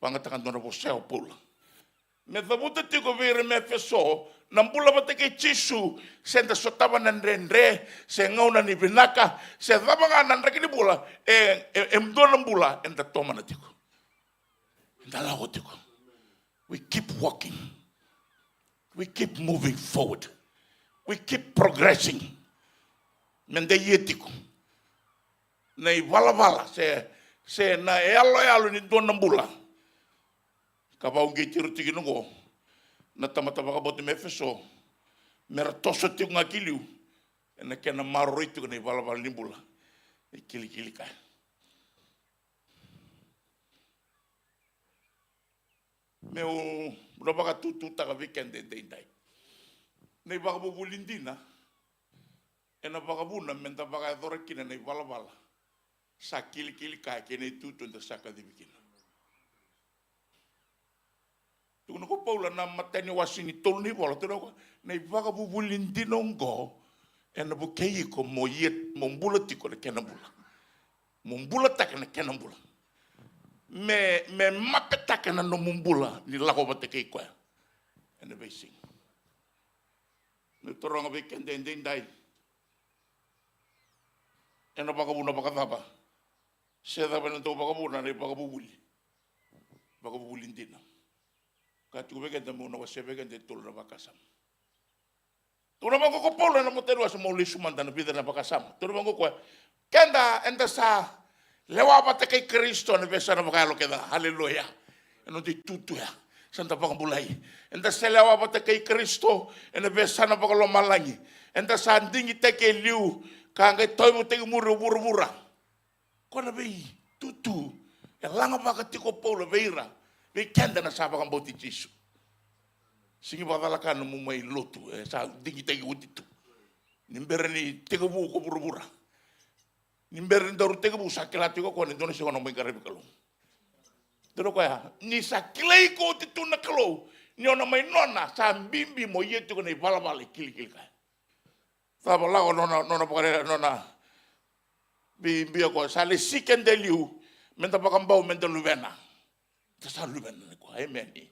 Vakayagataka dua na vosa ya o Paula me cavuta tiko vei ira mai Efeso na bula vata kei Jisu, se da sotava na dredre, se gauna ni vinaka, se cava ga na draki ni bula, e, e, e dua na bula eda tomana tiko. Eda lako tiko. We keep walking. We keep moving forward. We keep progressing. Meda ia tiko na ivalavala se, se na yaloyalo ni dua na bula. Ka vakauqeti ira tiko kina oqo na tamata vakabauta mai Efeso, me ra toso tiko ga ki liu ena kena maroroi tiko na ivalavala ni bula e kilikili kaya. Meu na vakatututaka vei keda edaidai. Na ivakavuvuli dina ena vakavuna meda vakayacora kina na ivalavala sa kilikili kaya kei na itutu eda sa kacivi kina. Tukuna ko Paula na matai ni wase ni tolu ni ivola, tukuna ko na ivakavuvuli dina oqo ena vukei iko mo ia, mo bula tiko na kena bula. Mo bulataka na kena bula. Me, me mapetaka na nomu bula ni lako vata kei koya ena veisiga. Meu taroga vei keda edaidai, ena vakavuna vakacava? Se cava ena dau vakavuna na ivakavuvuli? Vakavuvuli dina. Ka tiko vei keda, meu na wasea vei keda e tolu na vakasama. Tukuna vaqo ko Paula ena matai ni wase, meu lesu mada na vica na vakasama. Tukuna vaqo koya, keda eda sa lewa vata kei Karisito ena veiyasana vakayalo kece. Aleluya. Ena noda itutu ya sa da vakabulai. Eda sa lewa vata kei Karisito ena veiyasana vakalomalagi. Eda sa digitaki e liu ka qai tauyavutaki muri o vuravura. Ko na veitutu e lagavaka tiko o Paula vei ira, vei keda na sa vakabauti Jisu. Sega ni vakacalaka nomu mai lotu, e sa digitaki oti tu. Ni bera ni tekivu ko vuravura, ni bera ni daru tekivu, sa kila tiko ko ni dua na siga o na mai qaravi Kalou. Dua na koya ni sa kilai iko oti tu na Kalou, ni o na mai nona, sa bibi mo ia tiko na ivalavala e kilikili kaya. Cava lako nona, nona vakare, nona bibi ko sa lesi keda e liu, meda vakabau meda luvena. Da sa luvena nikua, emeni.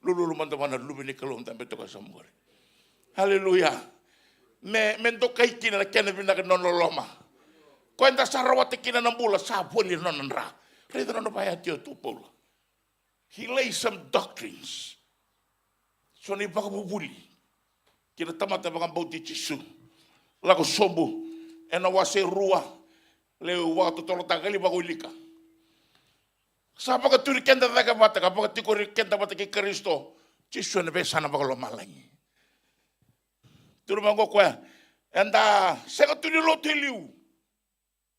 Lululu mada vua na luve ni Kalou, da betoka sa qori. Aleluya. Me, me dokai kina na kena vinaka ni nona loloma. Koya da sa rawata kina na bula, sa voli na nona dra. Raica nona vakayatiya tu o Paula. He lays some doctrines. So na ivakavuvuli kina tamata vakabauti Jisu. Lako sobu ena wase rua, leu vakatotolotaka, leu vakawilika. Sa vakaturi keda cake vata ka vakatikori keda vata kei Karisito Jisu ena veiyasana vakalomalagi. Tukuna vaqo koya, eda sega tu ni lotu e liu.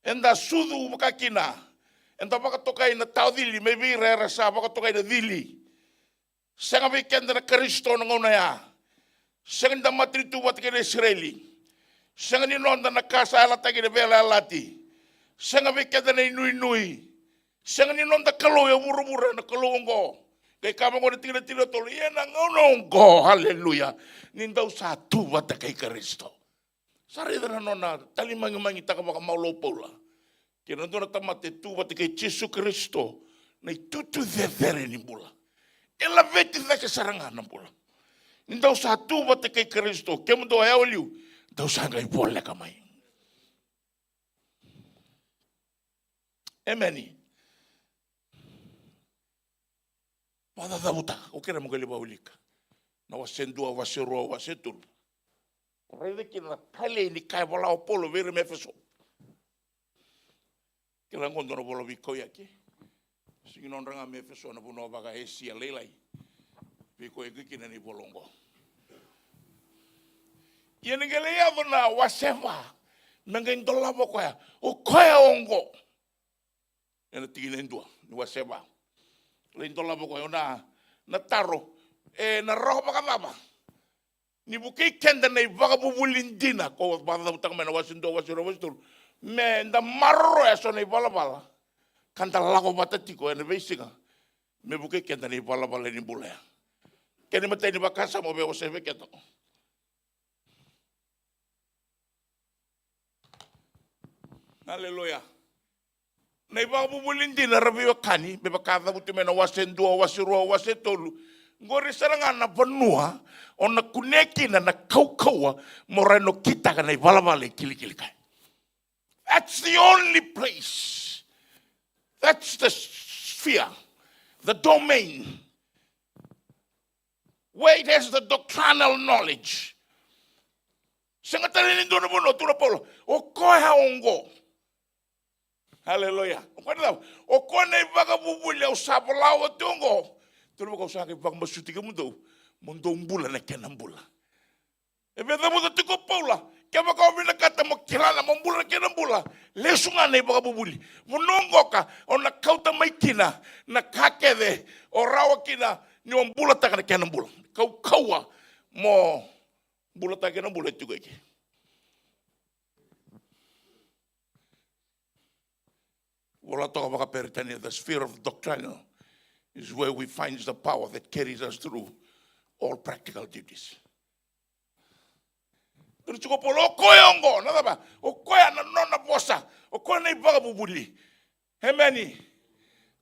Eda sucu vakakina. Eda vakatokai na taocili mai vei ira era sa vakatokai na cili. Sega vei keda na Karisito na gauna ya. Sega ni da matanitu vata kei na Isireli. Sega ni noda na ka sa yalataki na veiyalayalati. Sega vei keda na inuinui. Sega ni noda kalou e vuravura na kalou oqo. Qai kaya vaqo na tikina tinikatolu, ia na gauna oqo, aleluya, ni dou sa tu vata kei Karisito. Sa raica na nona talimagimagitaka vakamau o Paula kei na dua na tamata e tu vata kei Jisu Karisito, na itutu cecere ni bula. E laveti cake sara ga na bula. Ni dou sa tu vata kei Karisito, kemudou a yawa liu, dou sa qai voleka mai. Emeni. Vakacacavutaka, au kerea mo qai lai vakawilika na wase dua, wase rua, wase tolu. Raica kina na talei ni ka e vola o Paula vei ira mai Efeso. Kila qo dua na vola veikauyaki. Sigi nodra ga mai Efeso na vanua vaka-Esia lailai. Veikauyaki kina na ivola oqo. Ia ni qai lai yaco na wase va, me qai dolava o koya, o koya oqo. Ena tikina e dua ni wase va. Lai dolava o koya na, na taro, e na rawa vakacava ni vukei keda na ivakavuvuli dina, ko vakacavutaka mai na wase dua, wase rua, wase tolu, me da maroroya so na ivalavala ka da lako vata tiko ena veisiga, me vukei keda na ivalavala ni bula ya. Kena imatai ni vakasama au via wasea vei keda. Aleluya. Na ivakavuvuli dina, ra veiwekani, me vaka cavuti mai na wase dua, wase rua, wase tolu. Qori sara ga na vanua o na kunea kina na kaukauwa mo rawa ni kitaka na ivalavala e kilikili kaya. That's the only place. That's the sphere, the domain where it has the doctrinal knowledge. Sega tale ni dua na vanua, tukuna o Paula, o koya oqo. Aleluya. O koya na cava? O koya na ivakavuvuli au sa vola oti oqo. Tukuna vaka au sa qai vakamasuti kemudou mo dou bula na kena bula. E via cavuta tiko o Paula, kevaka o vinakata mo kila na mo bula na kena bula, lesu ga na ivakavuvuli. Vanua oqo ka o na kauta mai kina na ka kece o rawa kina ni o bulataka na kena bula. Kaukauwa mo bulataka kena bula e tiko eke. Vola toka vakaperitania, the sphere of doctrinal is where we find the power that carries us through all practical duties. Tukuna tiko o Paula, o koya oqo, na cava? O koya na nona vosa, o koya na ivakavuvuli. Emeni.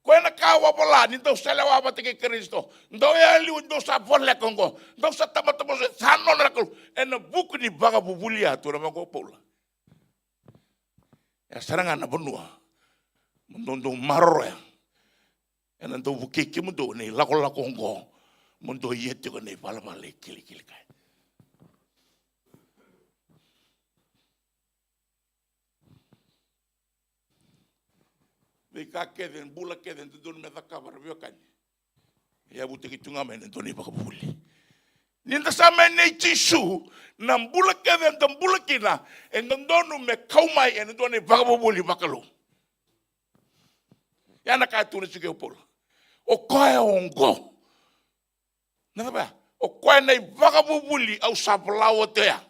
Koya na ka au a vola, ni dou sa lewa vata kei Karisito, dou yaliu, dou sa voleka oqo, dou sa tamata vosa, sa nona na Kalou. Ena vuku ni vakavuvuli ya, tukuna vaqo o Paula. E sara ga na vanua mo dou dau maroroya. Ena dau vukei kemudou na ilakolako oqo mo dou ia tiko na ivalavala e kilikili kaya. Veika kece, bula kece e dodonu me cakava, ra veiwekani, e yavutaki tu ga mai na dodonu ivakavuvuli. Ni da sa mai nei Jisu, na bula kece eda bula kina e dodonu me kau mai ena dua na ivakavuvuli vakalou. Ia na ka e tukuna tiko o Paula, o koya oqo. Na cava ya? O koya na ivakavuvuli au sa vola oti oya.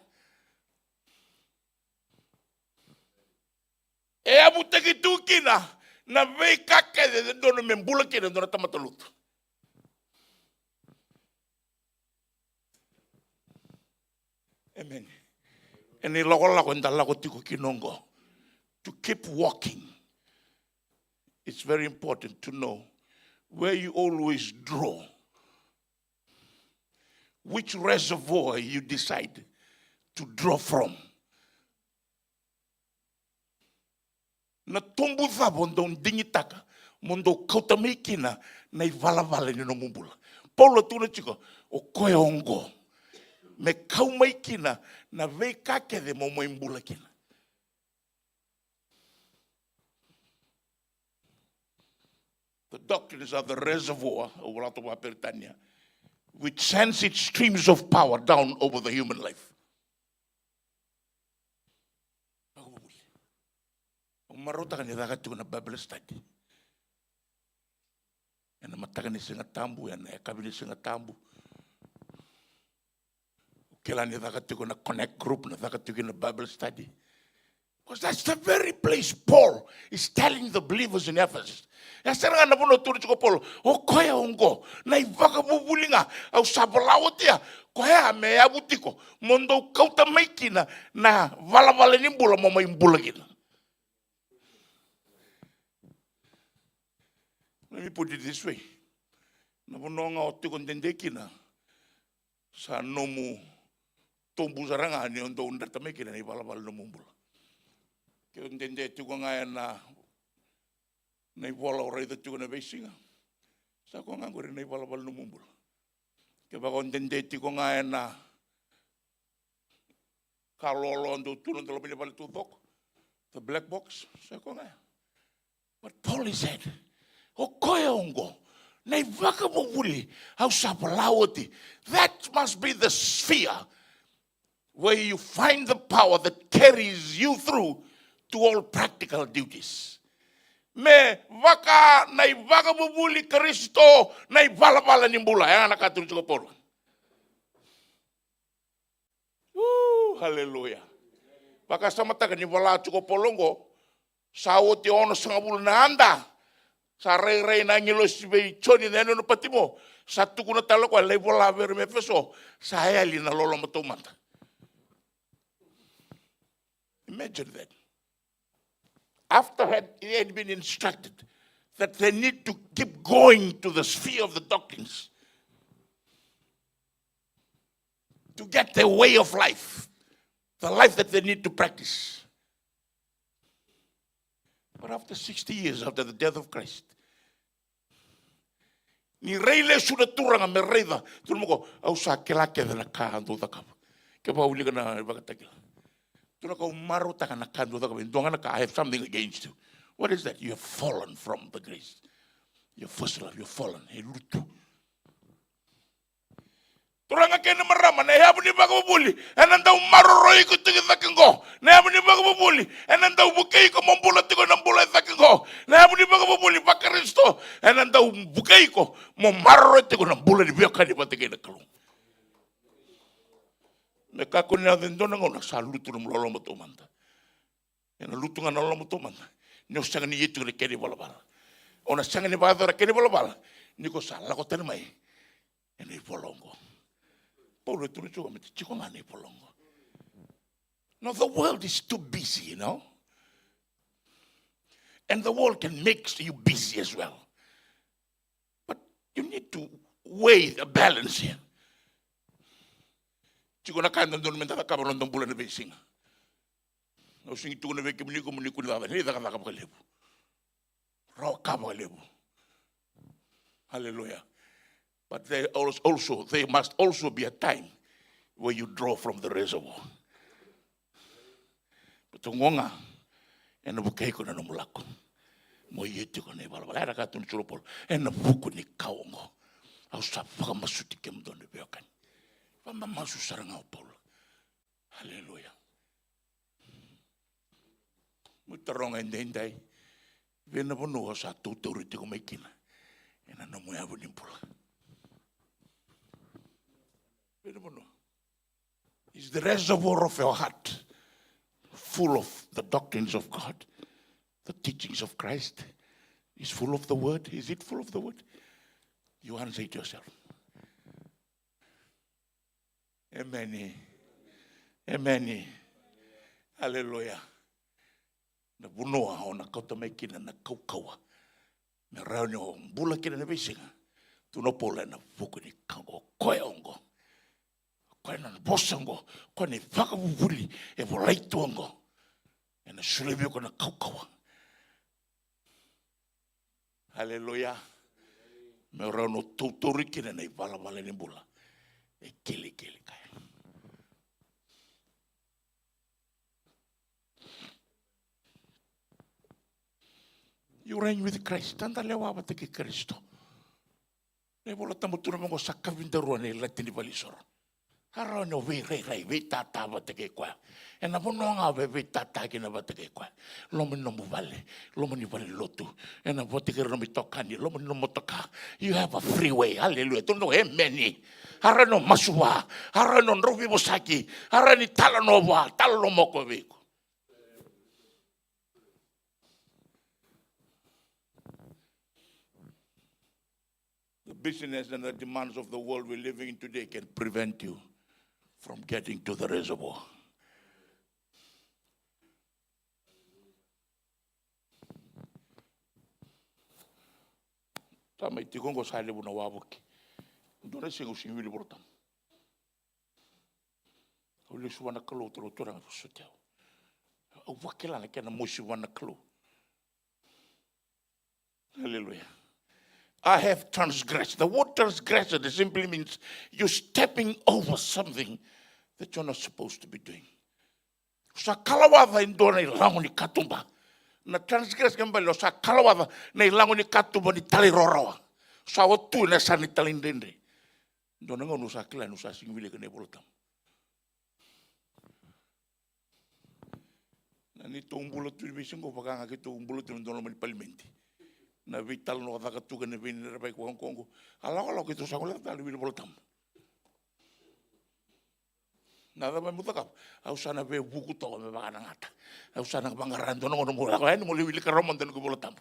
E yavutaki tu kina na veika kece e dodonu me bula kina e dua na tamata lotu. Emeni. Ena ilakolako eda lako tiko kina oqo, to keep walking, it's very important to know where you always draw, which reservoir you decide to draw from. Na tobu cava o dau digitaka mo dau kauta mai kina na ivalavala ni nomu bula? Paula tukuna tiko, o koya oqo me kau mai kina na veika kece mo mai bula kina. The doctrines are the reservoir, au vola toka vakaperitania, which sends its streams of power down over the human life. Au marautaka ni caka tiko na Bible study ena mataka ni Siga Tabu, ena yakavi ni Siga Tabu. Kila ni caka tiko na connect group, na caka tiko na Bible study. Because that's the very place Paul is telling the believers in Ephesus. E sara ga na vanua tukuna tiko o Paul, o koya oqo, na ivakavuvuli ga au sa vola oti ya, koya me yavu tiko mo dou kauta mai kina na valavala ni bula mo mai bula kina. Let me put it this way. Na vanua ga o tiko dede kina, sa nomu tobu sara ga ni o dau dreta mai kina na ivalavala ni nomu bula. Ke o dede tiko ga ena, na ivola o raica tiko na veisiga, sa koya ga qori na ivalavala ni nomu bula. Kevaka o dede tiko ga ena ka loaloa dau tu na dau loma ni vale taucoko, the black box, sa koya ga ya. But Paul, he said, o koya oqo, na ivakavuvuli au sa vola oti. That must be the sphere where you find the power that carries you through to all practical duties. Me vaka na ivakavuvuli Karisito na ivalavala ni bula. E ya na ka tukuna tiko o Paul. Ooh, hallelujah. Vakasamataka ni vola tiko o Paul oqo, sa oti onosagavulu na yada. Sa rairai na agilosi vei Joni na yanuyanu o Patimo. Sa tukuna tale o koya, lai vola vei ira mai Efeso, sa yali na loloma taumada. Imagine that. After had, he had been instructed that they need to keep going to the sphere of the doctrines to get their way of life, the life that they need to practice. But after sixty years after the death of Christ, ni rai lesu na turaga me raica, tukuna mai o koya, au sa kila kece na ka dou cakava. Kevaka o wilika na Vakatakila, tukuna o koya, au marautaka na ka dou cakava. E dua ga na ka, I have something against you. What is that? You have fallen from the grace. Your first love, you have fallen. E lutu. Turaga kei na marama, na yavu ni vakavuvuli ena dau maroroi iko tiko e cake qo. Na yavu ni vakavuvuli ena dau vukei iko mo bula tiko na bula e cake qo. Na yavu ni vakavuvuli vaKarisito ena dau vukei iko mo maroroi tiko na bula ni veiwekani vata kei na Kalou. Me kakua ni yaco e dua na gauna sa lutu nomu loloma taumada. Ena lutu ga na loloma taumada ni o sega ni ia tiko na kena ivalavala. O na sega ni vakayacora na kena ivalavala ni ko sa lako tani mai ena ivola oqo. Paula e tukuna tiko me tiko ga na ivola oqo. Now the world is too busy, you know. And the world can make you busy as well. But you need to weigh the balance here. Tiko na ka e dodonu meda cakava ena noda bula ena veisiga. Au sega ni tukuna vei kemuni, kemuni kua ni cakacaka, ni cakacaka vakalevu. Rawa ka vakalevu. Hallelujah. But there also, also, there must also be a time where you draw from the reservoir. Baleta oqo ga ena vukei iko na nomu lako mo ia tiko na ivalavala. Era ka tukuna tiko o Paula, ena vuku ni ka oqo au sa vakamasuti kemudou na veiwekani. Vakamamasu sara ga o Paula. Haleluya. Meu taroga edaidai, vei na vanua o sa tautauri tiko mai kina ena nomu yavu ni bula? Vei na vanua? Is the reservoir of your heart full of the doctrines of God, the teachings of Christ? Is full of the word? Is it full of the word? You answer it yourself. Emeni. Emeni. Aleluya. Na vanua o na kauta mai kina na kaukauwa me rawa ni o bula kina na veisiga. Tukuna o Paula, ena vuku ni ka o koya oqo. O koya na vosa oqo, o koya na ivakavuvuli e volai tu oqo, ena solia vei iko na kaukauwa. Aleluya. Me rawa ni o tautauri kina na ivalavala ni bula e kilikili kaya. You reign with Christ. Eda lewa vata kei Karisito. Na iVola Tabu tukuna mai oqo, sa kavidaru na ilati ni valenisoro. A rawa ni o veirairai, veitata vata kei koya. Ena vanua ga o veiveitata kina vata kei koya. Loma ni nomu vale, loma ni valenilotu, ena vata kei ira nomu itokani, loma ni nomu motoka. You have a free way. Aleluya. Tukuna, emeni. A rawa ni o masu vua. A rawa ni o drau veivosaki. A rawa ni talanoa vua. Talanoa mai o koya vei iko. busyness and the demands of the world we're living in today can prevent you from getting to the reservoir. Sa mai tiko oqo sa levu na wavoki. Dua na siga au sega ni wili Vola Tabu. Au lesu vua na Kalou, Kalou, Turaga, vosoti au. Au vakila na kena mosi vua na Kalou. Hallelujah. I have transgressed. The word transgression simply means you're stepping over something that you're not supposed to be doing. Sa kalawaca e dua na ilago ni katuba. Na transgress ke bale, sa kalawaca na ilago ni katuba ni talairawarawa. Sa o tu ena yasana ni talaidredre. Dua na gauna au sa kila niu sa sega ni wilika na iVola Tabu. Na neitou bula tu ni veisiga vaka ga keitou bula tu na dua na loma ni palimedi. Na veitalanoa caka tu kei na veinerevaki vaka oqo. A lakolako keitou sa gole tale wili Vola Tabu. Na cava meu cakava? Au sa na veivuku toka me vaka na gata. Au sa na vaqara dua na gauna meu lako yani meu lai wilika rawa mada na noqu iVola Tabu.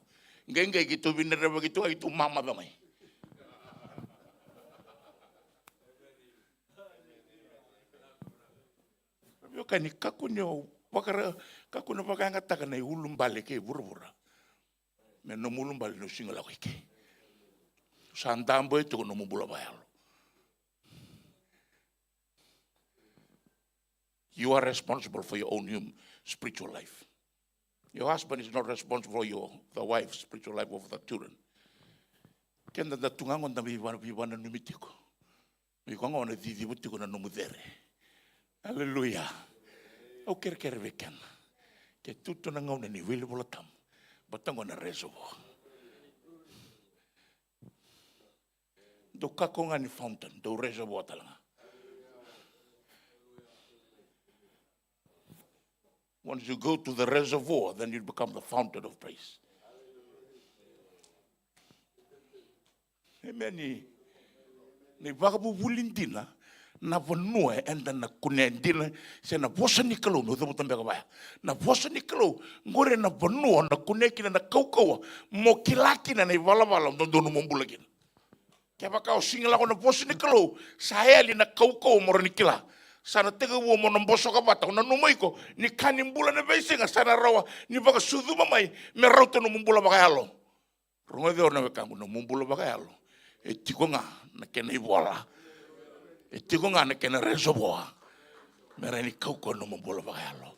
Qai qai keitou veinerevaki tu, keitou mamaca mai. Veiwekani, kakua ni o vakara, kakua ni vakayagataka na iulubale kei vuravura me nomu ulubale ni o sega ni lako i ke. Sa dabe tiko nomu bula vakayalo. You are responsible for your own hum-, spiritual life. Your husband is not responsible for your, the wife's spiritual life of the children. Keda da tu ga qo da veiva-, veivananumi tiko. Iko ga o na ciciva tiko na nomu cere. Aleluya. Au kerekere vei keda. Ke tu tu na gauna ni wili Vola Tabu, vata qo na reservoir. Dou kakua ga ni fountain, dou reservoir tale ga. Once you go to the reservoir, then you become the fountain of praise. Emeni. Na ivakavuvuli dina, na vanua eda na kunea dina, se na vosa ni Kalou, meu cavuta beka vaya. Na vosa ni Kalou, qori na vanua na kunea kina na kaukauwa, mo kila kina na ivalavala dodonu mo bula kina. Kevaka o sega ni lako na vosa ni Kalou, sa yali na kaukauwa mo rawa ni kila. Sa na tekivu mo na bosoka vata, o nanuma iko ni ka ni bula na veisiga sa na rawa ni vakasucuma mai me rauta nomu bula vakayalo. Rogoci au na wekaqu, nomu bula vakayalo e tiko ga na kena ivola. E tiko ga na kena reservoir me rawa ni kaukauwa nomu bula vakayalo.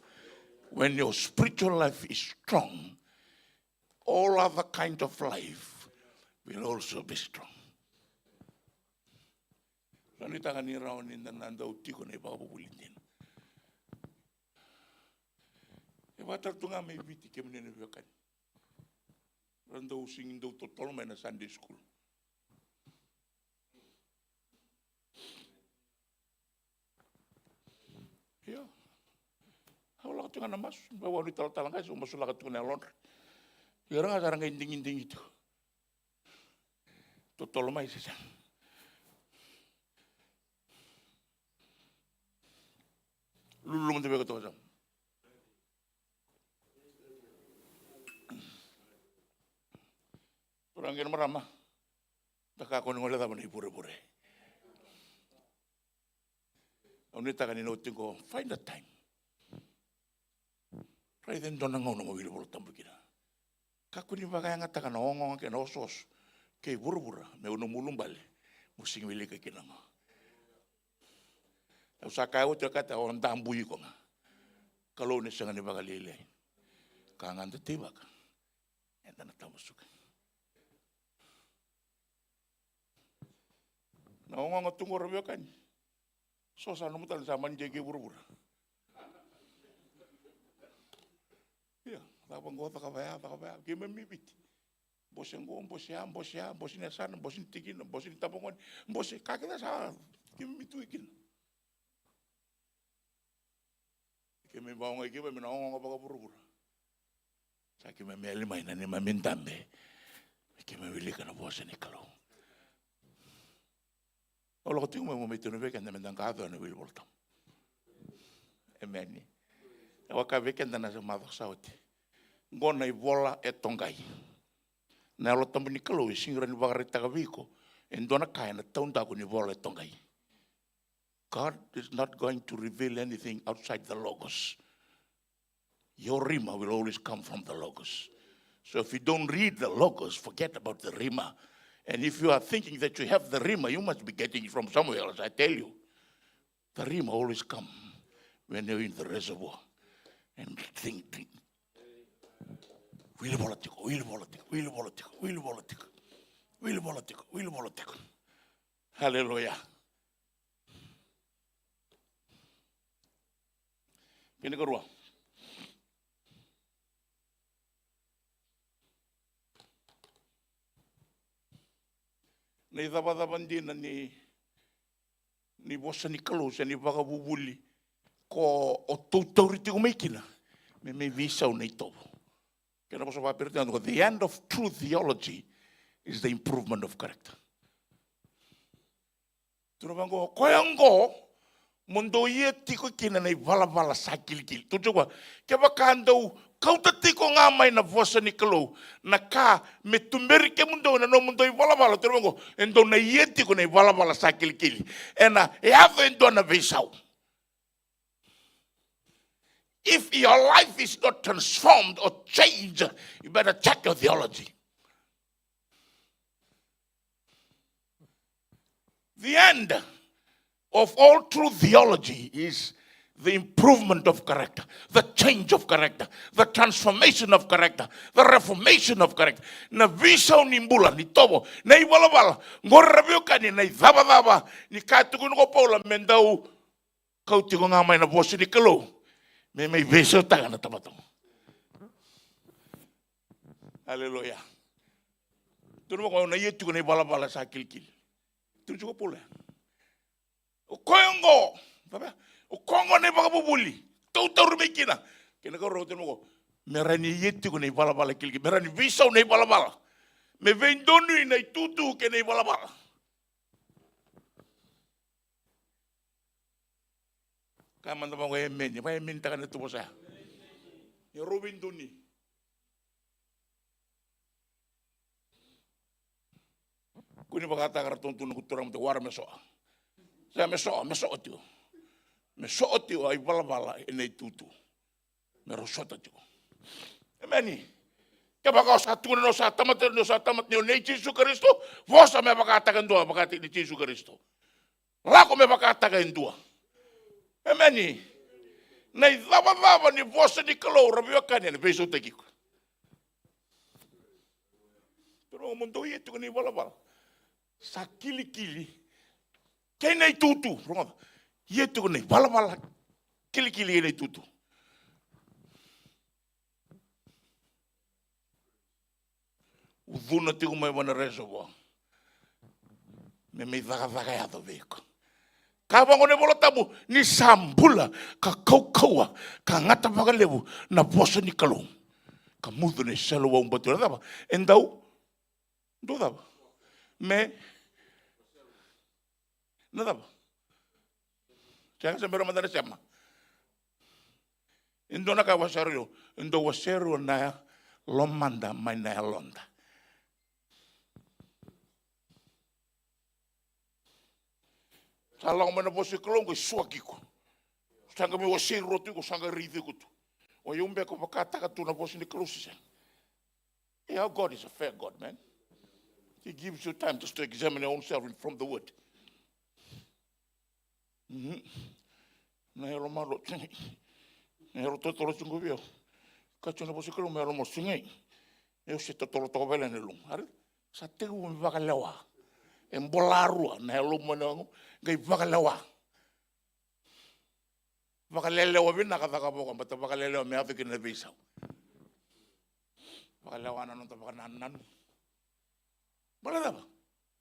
When your spiritual life is strong, all other kind of life will also be strong. Sa nuitaka ni rawa ni da na dau tiko na ivakavuvuli dina. E vakatara tu ga mai Viti, kemuni na veiwekani. Ra dau sega ni dau totolo mai na Sunday school. Io. Au lako tu ga na masu, vakawa ni talatala qai, sa masulaka tu na yalodra. Io, ra ga sa ra qai digidigi tu. Totolo mai se sega. Lululu mada vei koya toka. Turaga kei na marama, da kakua ni gole cava na ivurevure. Au nuitaka ni na oti qo, find a time. Raica e dua na gauna mo wili Vola Tabu kina. Kakua ni vakayagataka na ogaoga kei na osooso kei vuravura me nomu ulubale mo sega ni wilika kina qo. Au sa kaya oti, o kaya o dabe iko ga. Kalou na sega ni vakalialiai. Ka ga da teivaka, eda na tamusuka. Na ogaoga tu qo, ra veiwekani. So sa nomu tale sa mani jeki vuravura. Ia, caka vaqo, caka vaya, caka vaya. Keimami Viti. Bose qo, bose ya, bose ya, bose ni yasana, bose ni tikina, bose ni tabagone, bose ka kece sa keimami tu kina. Keimami vakaogai keimami na ogaoga vakavuravura. Sa keimami yali mai na neimami dabe. Keimami wilika na vosa ni Kalou. Au lako tiko mai mo mai tukuna vei keda me da qai yaco ena wili Vola Tabu. Emeni. Au a kaya vei keda na macawa sa oti. Qo na ivola e toqai. Na Yalo Tabu ni Kalou e sega ni rawa ni vakaraitaka vei iko E dua na ka ena taudaku ni vola e toqai. God is not going to reveal anything outside the Logos. Your rhema will always come from the Logos. So if you don't read the Logos, forget about the rhema. And if you are thinking that you have the rhema, you must be getting it from somewhere else, I tell you. The rhema always come when you're in the reservoir and think, think. Wili vola tiko, wili vola tiko, wili vola tiko, wili vola tiko, wili vola tiko, wili vola tiko. Haleluya. Kena karua. Na icavacava dina ni, ni vosa ni Kalou se ni vakavuvuli ko o tautauri tiko mai kina me, me veisau na itovo. Kena vosa vakaperitania, the end of true theology is the improvement of character. Tukuna vaqo, o koya oqo mo dou ia tiko kina na ivalavala sa kilikili. Tukuna tiko, kevaka dou kauta tiko ga mai na vosa ni Kalou, na ka me tuberi kemudou ena nomudou ivalavala, tukuna vaqo, e dou na ia tiko na ivalavala sa kilikili. Ena yaco e dua na veisau. If your life is not transformed or changed, you better check your theology. The end of all true theology is the improvement of character, the change of character, the transformation of character, the reformation of character. Na veisau ni bula, ni tovo, na ivalavala, qori ra veiwekani na icavacava ni ka e tukuna ko Paula me dau kau tiko ga mai na vosa ni Kalou me mai veisautaka na tamata. Aleluya. Tukuna vaqo, na ia tiko na ivalavala sa kilikili. Tukuna tiko Paula, o koya oqo, o koya oqo na ivakavuvuli, tautauri mai kina. Kena karua, tukuna vaqo, me ra ni ia tiko na ivalavala kilikili, me ra ni veisau na ivalavala, me veidonui na itutu kei na ivalavala. Kaya mada vaqo, emeni. Vakaemenitaka na tu vosa ya. Ia rau veidonui. Kua ni vakataka ratou tu na kuturaga me wara me soa. Sa me soa, me soa tiko. Me soa tiko a ivalavala ena itutu. Me rau sota tiko. Emeni. Kevaka o sa tukuna ni o sa tamata, ni o sa tamata, ni o nei Jisu Karisito, vosa me vakataka e dua, vakataki nei Jisu Karisito. Lako me vakataka e dua. Emeni. Na icavacava ni vosa ni Kalou, ra veiwekani, ena veisautaki iko. Pero mo dou ia tiko na ivalavala sa kilikili kei na itutu. Rogoca. Ia tiko na ivalavala kilikili kei na itutu. Ucuna tiko mai vua na reservoir me mai cakacaka yaco vei iko. Kaya vaqo na iVola Tabu, ni sa bula ka kaukauwa ka gata vakalevu na vosa ni Kalou, ka mucu na iseleiwau batua. Na cava? E dau, dau cava? Me, na cava? Sega, se bera mada na sema. E dua na ka e wasea rau, e dau wasea rau na lomada mai na yaloda. Sa lako mai na vosa ni Kalou qo, e suaki iko. Sa qai mai wasei rau tu, iko sa qai raici iko tu. O yau beka vakataka tu na vosa ni Kalou se sega? Yeah, God is a fair God, man. He gives you time just to examine your own self in, from the word. Mhm. Na yalo malo, sega. Na yalo totolo, sega vei au. Ka tu na vosa ni Kalou, me yalo malo, sega. Au se totolo toka vei na yalo. Ari, sa tekivu me vakalewa. E bola rua na yalo mo na qai vakalewa. Vakalelewa vinaka, caka vaka, baleta vakalelewa me yaco kina na veisau. Vakalewa na noda vakanananu. Baleta cava?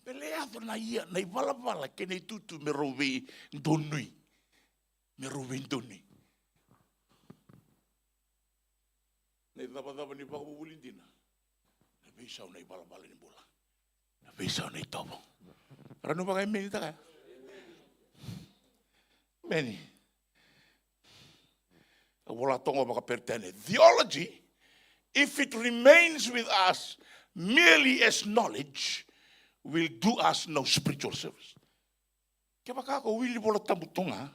Me lai yaco na ia, na ivalavala kei na itutu me rau veidonui. Me rau veidonui. Na icavacava ni vakavuvuli dina, na veisau na ivalavala ni bula, na veisau na itovo. Ra nu vakaemenitaka ya? Emeni. A vola toka vakaperitania, theology, if it remains with us merely as knowledge, will do us no spiritual service. Kevaka ko wili Vola Tabu tu ga,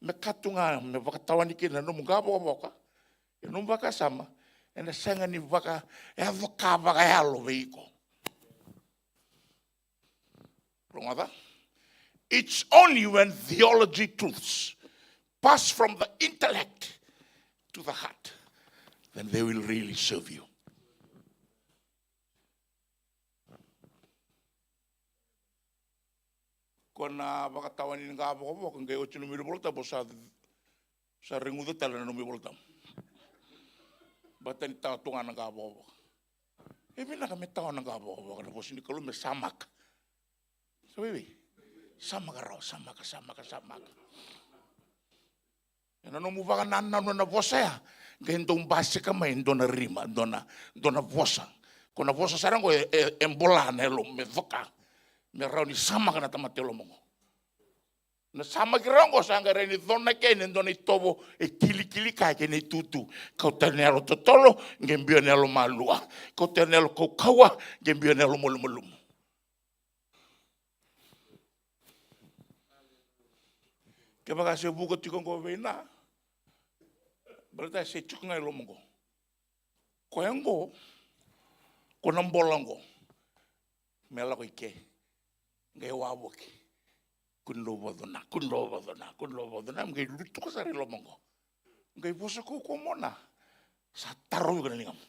me ka tu ga me vakatawani kina na nomu qavokavoka, e nomu vakasama, ena sega ni vakayaco ka vakayalo vei iko. Rogoca. It's only when theology truths pass from the intellect to the heart, then they will really serve you. Ko na vakatawani ni qavokavoka, qai oti nomu iVolatabu, sa, sa reguca tale na nomu iVolatabu. Baleta ni tawa tu ga na qavokavoka. E vinaka me tawa na qavokavoka, na vosa ni Kalou me samaka. Sa vei vei? Samaka rawa, samaka, samaka, samaka. Ena nomu vakanananu ena vosa ya, qai dau basika mai e dua na rima, dua na, dua na vosa. Ko na vosa sara qo e, e, e bola na yalomu, me coka, me rawa ni samaka na tamata e loma qo. Na samaki rawa qo sa qai rai ni cona kina e dua na itovo e kilikili kaya kei na itutu. Kauta na yalo totolo, qai biu na yalo malua. Kauta na yalo kaukauwa, qai biu na yalo malumalumu. Kevaka se vuka tiko qo vei na, baleta se tiko ga e loma qo. Koya qo, ko na bola qo. Me lako i ke. Qai wavoki. Kua ni dau vaco na, kua ni dau vaco na, kua ni dau vaco na, qai lutuka sara i loma qo. Qai vosa kaukaua mona. Sa tarovi iko na ligamu.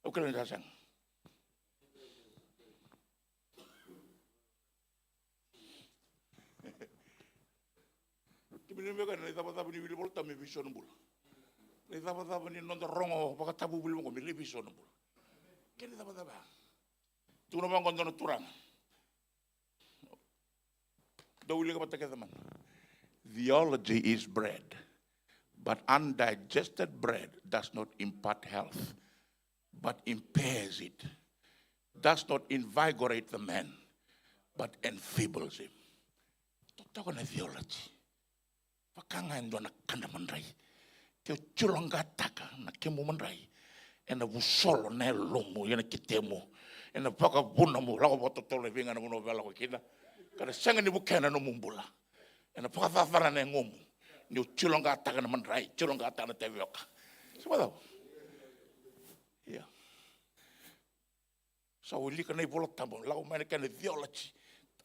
Au kila ni sa sega. Kemuni na veiwekani, na icavacava ni wili Vola Tabu me veisau na bula. Na icavacava ni noda rogo vakatavuvuli vaqo me lai veisau na bula. Kena icavacava ya. Tukuna vaqo dua na turaga. Dau wilika vata kece mada. Theology is bread, but undigested bread does not impart health, but impairs it, does not invigorate the man, but enfeebles him. Totoka na theology. Vaka ga e dua na kadra madrai. Ke o tiloqataka na kemu madrai, ena vusolo na yalomu, ena ketemu, ena vakavuna mo lako vakatotolo e vei ga na vanua o via lako kina. Ka na sega ni vukea na nomu bula. Ena vakacacana na yagomu ni o tiloqataka na madrai, tiloqataka na tavioka. Sa vakacava? Ia. Sa wilika na iVola Tabu, lako mai na kena theology.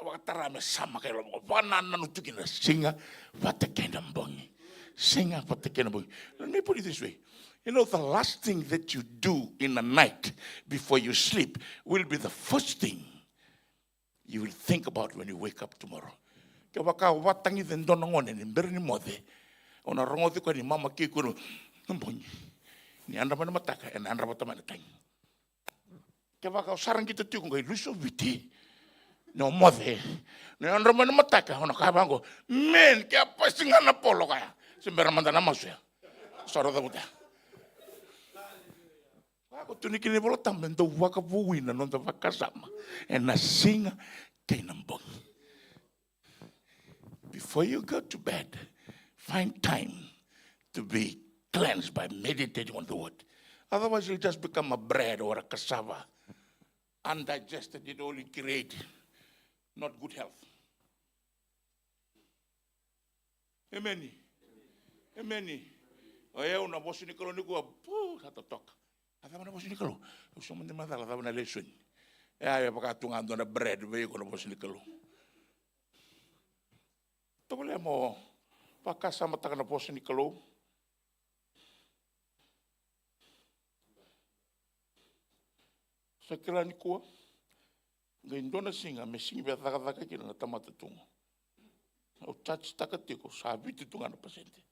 Vakatara me samaka e loma qo, vakanananu tu kina siga vata kei na bogi. Siga vata kei na bogi. Let me put it this way. You know, the last thing that you do in the night before you sleep will be the first thing you will think about when you wake up tomorrow. Kevaka o vakatagica e dua na gone ni bera ni moce, o na rogoci koya ni mama kei koya na bogi. Ni yadra mai na mataka, ena yadra vata mai na tagi. Kevaka o sara qito tiko qai lusi o Viti, ni o moce, ni yadra mai na mataka, o na kaya vaqo, man, ke a pasi ga na polo kaya. Se bera mada na masu ya. Sa rau cavuta ya. Vaka ko tukuni kina iVola Tabu, me dau vakavoui na noda vakasama ena siga kei na bogi. Before you go to bed, find time to be cleansed by meditating on the word. Otherwise, you'll just become a bread or a cassava. Undigested, it only create not good health. Emeni. Emeni. O yau na vosa ni Kalou nikua, pu, sa totoka. A cava na vosa ni Kalou? Au sa mani macala cava na lesoni. E a, e vaka tu ga dua na bread vei iko na vosa ni Kalou. Tovolea mo vakasamataka na vosa ni Kalou. Sa kila nikua, qai dua na siga me sigi via cakacaka kina na tamata tu qo. Au judgetaka tiko, sa vitu tu ga na pasede.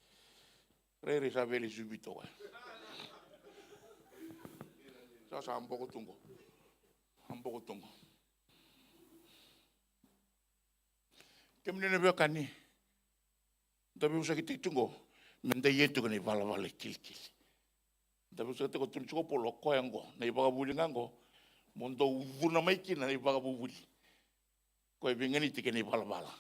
Rairai sa via lesu vitu o koya. Sa, sa boko tu qo. A boko tu qo. Kemuni na veiwekani, da veivosakitaki tiko qo, me da ia tiko na ivalavala kilikili. Da veivosakitaki tiko, tukuna tiko o Paula, o koya qo, na ivakavuvuli ga qo, mo dou cuna mai kina na ivakavuvuli. Koya e veiganiti kei na ivalavala.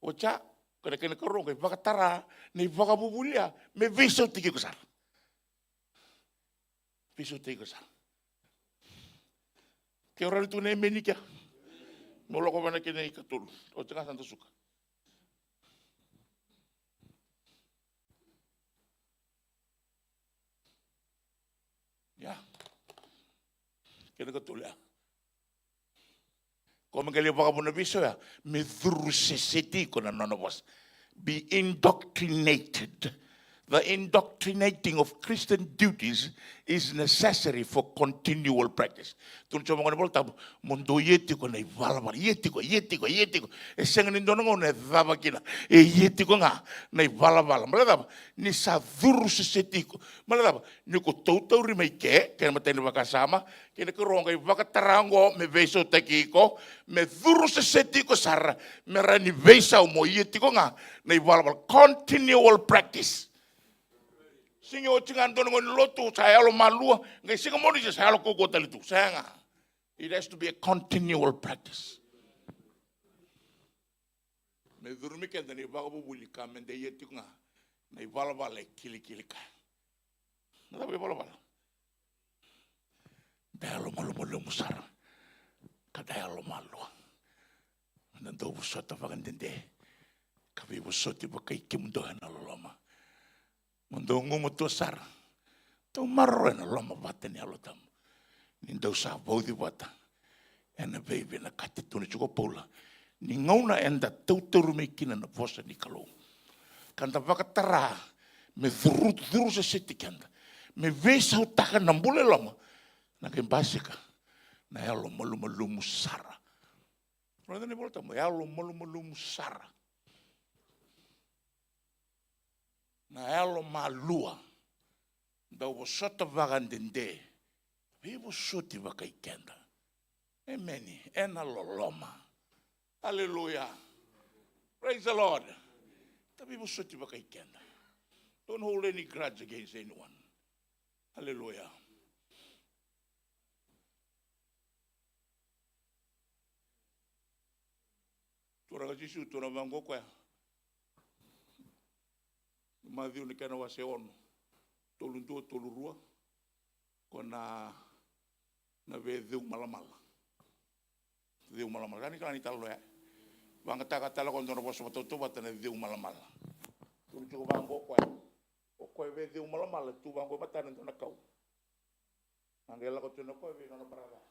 Oti ya, koya na kena ikarua qo, e vakatara na ivakavuvuli ya me veisautaki iko sara. Veisautaki iko sara. Ke o raica tu na emeni kea, mo lako vana kina ikatolu. Oti ga sa da suka. Ia. Kena ikatolu ya. Ko me qai lai vakavuna vei so ya, me curu seseti iko na nona vosa. Be indoctrinated. The indoctrinating of Christian duties is necessary for continual practice. Tukuna tiko vaqo na iVolatabu, mo dou ia tiko na ivalavala, ia tiko, ia tiko, ia tiko. E sega ni dua na gauna e cava kina, e ia tiko ga na ivalavala. Baleta cava? Ni sa curu seseti iko. Baleta cava? Ni ko tautauri mai ke, kei na imatai ni vakasama, kei na ikarua qai vakatara oqo me veisautaki iko, me curu seseti iko sara, me rawa ni veisau mo ia tiko ga na ivalavala. Continual practice. Sega ni oti ga dua na gauna ni lotu sa yalo malua, qai siga Moniti sa yalo kaukaua tale tu. Sega. It has to be a continual practice. Me curu mai keda na ivakavuvuli ka me da ia tiko ga na ivalavala e kilikili kaya. Na cava ivalavala? Da yalo malumalumu sara ka da yalo malua. Da dau vosota vakadede ka veivosoti vakai kemudou ena loloma. Mo dou gumatua sara. Dou maroroya na loma vata ni Yalo Tabu. Ni dou sa vauci vata ena veivinakati. Tukuna tiko o Paula ni gauna eda tautauri mai kina na vosa ni Kalou, ka da vakatara me curu, curu seseti keda, me veisautaka na bula e loma, na qai basika na yalo malumalumu sara. Raica na iVolatabu, yalo malumalumu sara. Na yalo malua. Dau vosota vakadede. Veivosoti vakai keda. Emeni. Ena loloma. Aleluya. Praise the Lord. Da veivosoti vakai keda. Don't hold any grudge against anyone. Aleluya. Turaga Jisu, tukuna vaqo o koya. Maciu na kena wase ono, tolu dua, tolu rua. Ko na, na veiceu malamala. Ceu malamala. Ka ni kila ni talo ya. Vagataka tale ko dua na vosa vakatautauvata na ceu malamala. Tukuna tiko vaqo o koya. O koya veiceu malamala, tu vaqo e matana dua na kau. A qai lako tu na koya vei nona brother.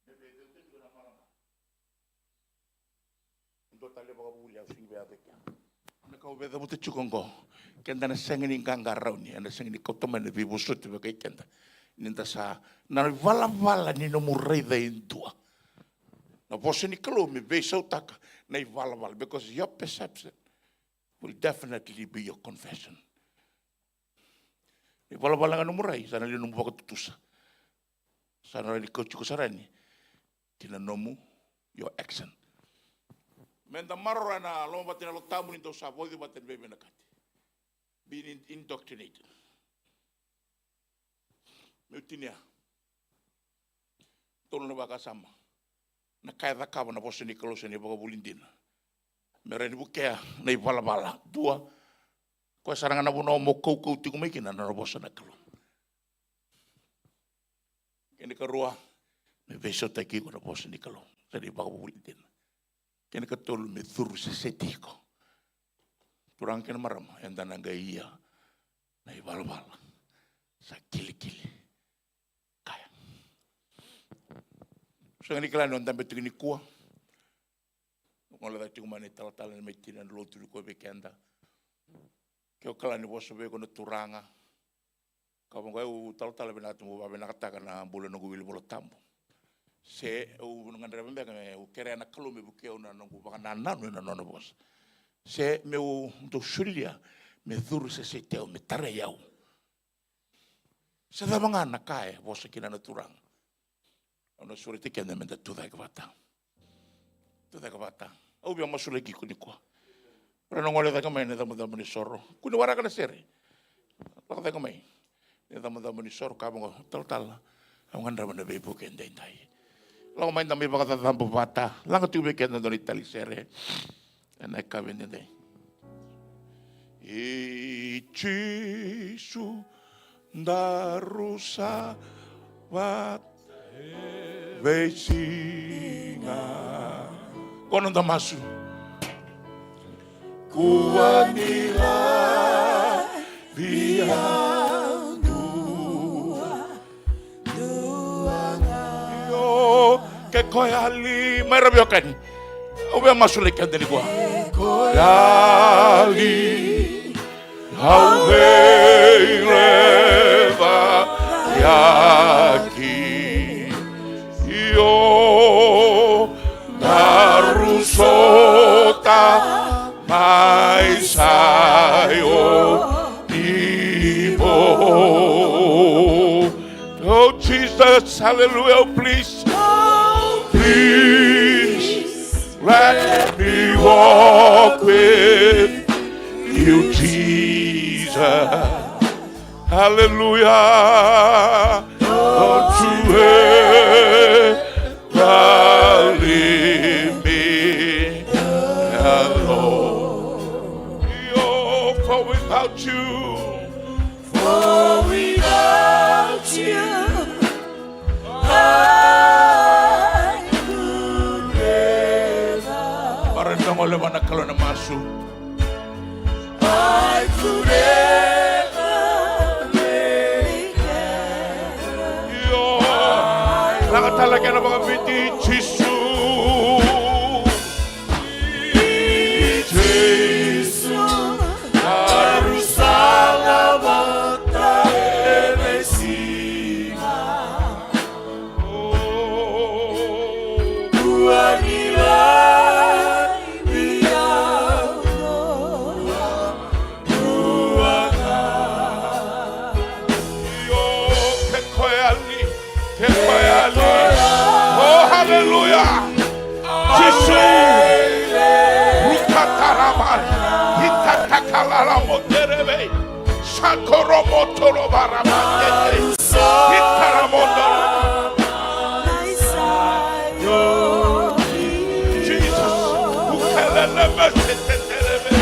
Me vei ceuta tiko na malamala. Dua tale vakavuli au sigi vei a vekea. Na ka au vei cavuta tiko oqo. Keda na sega ni qaqarauni, ena sega ni kauta mai na veivosoti vakai keda. Ni da sa, na ivalavala ni nomu raica e dua. Na vosa ni Kalou me veisautaka na ivalavala. Because your perception will definitely be your confession. Ni valavala ga nomu rai, sa na liu nomu vakatutusa. Sa na rawa ni kauti iko sara yani ki na nomu, your action. Me da maroroya na loma vata ni Yalo Tabu ni dau sa vauci vata ni veivinakati. Being in-, indoctrinated. Meu tinia. Tolu na vakasama. Na ka e cakava na vosa ni Kalou se na ivakavuvuli dina. Me rawa ni vukea na ivalavala. Dua, koya sara ga na vanua mo kaukau tiko mai kina na nona vosa na Kalou. Kena ikarua, me veisautaki iko na vosa ni Kalou se na ivakavuvuli dina. Kena ikatolu, me curu seseti iko. Turaga kei na marama, eda na qai ia na ivalavala sa kilikili kaya. Sega ni kila ni o dabe tiko nikua. Gole cake tiko mai na italatala ni mai tina na lotu ni koya vei keda. Ke o kila ni vosa vei iko na Turaga, ka vaqo, au talatala vinaka tu, meu vakavinakataka na bula noqu wili Vola Tabu. Se au na gadreva beka meu kerea na Kalou me vukei au na noqu vakanananu ena nona vosa. Se meu dau solia me curu seseti au, me tarai au. Se cava ga na ka e vosa kina na Turaga. Au na sureti keda me da tucake vata. Tucake vata. Au via masulaki iko nikua. Ra na gole cake mai na icabocabo ni soro. Kua ni waraka na sere. Lako cake mai na icabocabo ni soro, ka vaqo, talatala, au gadreva na veivuke edaidai. Lako mai da mai vakacacabo vata. Laga tiko vei keda na dua na itali sere ena yakavi edaidai. I Jisu daru sa vata. Veisiga. Ko na da masu. Kua ni laivi au dua, dua ga. Io, ke koya li, mai ra veiwekani. Au via masulaki keda nikua. Ke koya li, au veirevaki. Io, daru sota mai Saioni vou. Oh, Jesus, hallelujah, oh, please. Oh, please, let me walk with you, Jesus. Hallelujah. Don't you ever leave me alone. Io, for without you, for without you, I could never. Bara ni da gole vua na Kalou ena masu. I could never make it. Io. Laga tale kena vakaviti, Jisu. Jisu, daru sa laveta e veisiga. Kua ni laivi au dua, dua ga. Io, ke koya li, ke koya li. Oh, hallelujah. Jisu. Rukatarama. Itatakalamotereve. Sakoromo toro vara matete. Itaramondo. Jesus. Ukelele mesete terebe.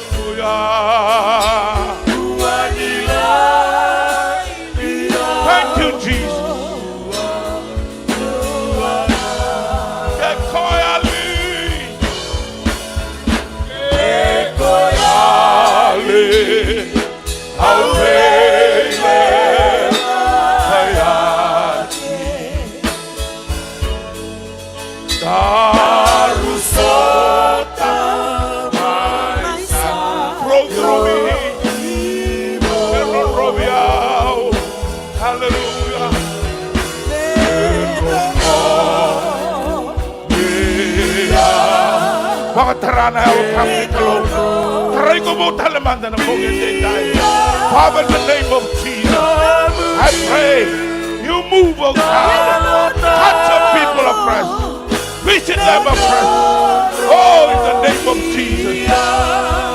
Hallelujah. Thank you, Jesus. Ke koya li. Ke koya li. Au veilecayaki. Daru sota mai Saioni. Hallelujah. Vakatara na Yalo Tabu ni Kalou. Tarai iko vou tale mada na bogi edaidai. Father, in the name of Jesus, I pray you move, oh God. Touch your people afresh. Visit them afresh. Oh, in the name of Jesus.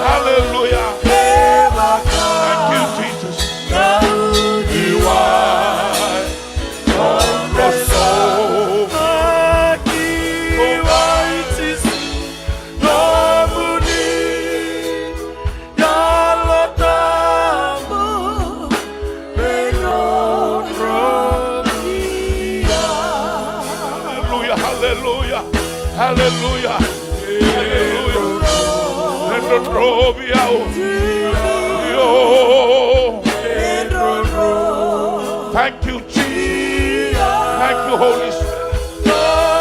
Hallelujah. Thank you, Jesus. Hallelujah, hallelujah, hallelujah, hallelujah. Thank you, Jesus. Thank you, Holy Spirit.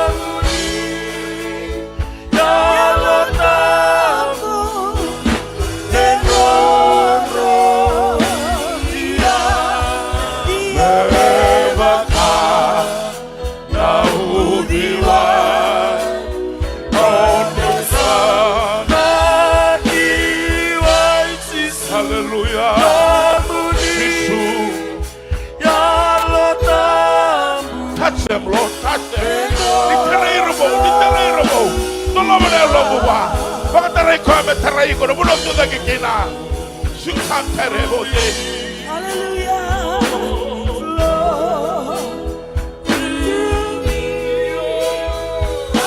Hallelujah. Jisu. Yalo Tabu. Touch them, Lord, touch them. Ni tarai ira vou, ni tarai ira vou. Dolava na yalomu vua. Vakatarai koya me tarai iko na vanua o tu cake kina. Sukanterevote. Hallelujah. Lord, to me, I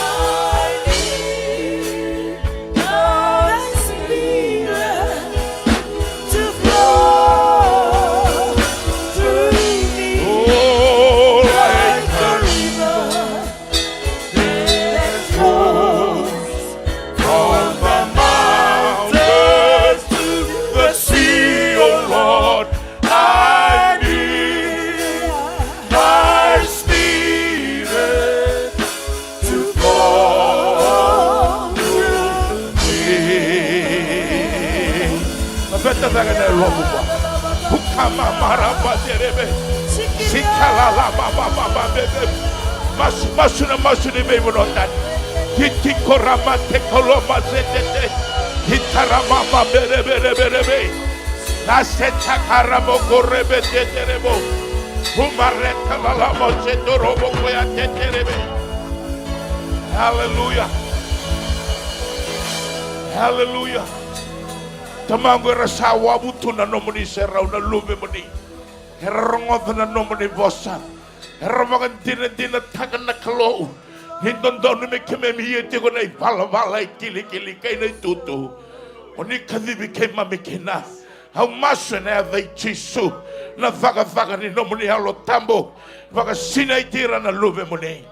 Veta cake na yalomu vua. Ukama maraba terebe. Sikalala mama mama bebe. Masu, masu na masu ni veivanua tani. Kitiko rama tekolo masetete. Kitarama mama bere bere bere be. Naseta karamo korebe teterebo. Umareta lalamo setorobo koya teterebe. Hallelujah. Hallelujah. Tamaqu, era sa wavu tu na nomuni serau na luvemuni. Era rogoca na nomuni vosa. Era vakadinadinataka na Kalou ni dodonu me keimami ia tiko na ivalavala, ikilikili kei na itutu o ni kacivi keimami kina. Au masu ena yaca i Jisu, na cakacaka ni nomuni Yalo Tabu vakasinaiti ira na luvemuni.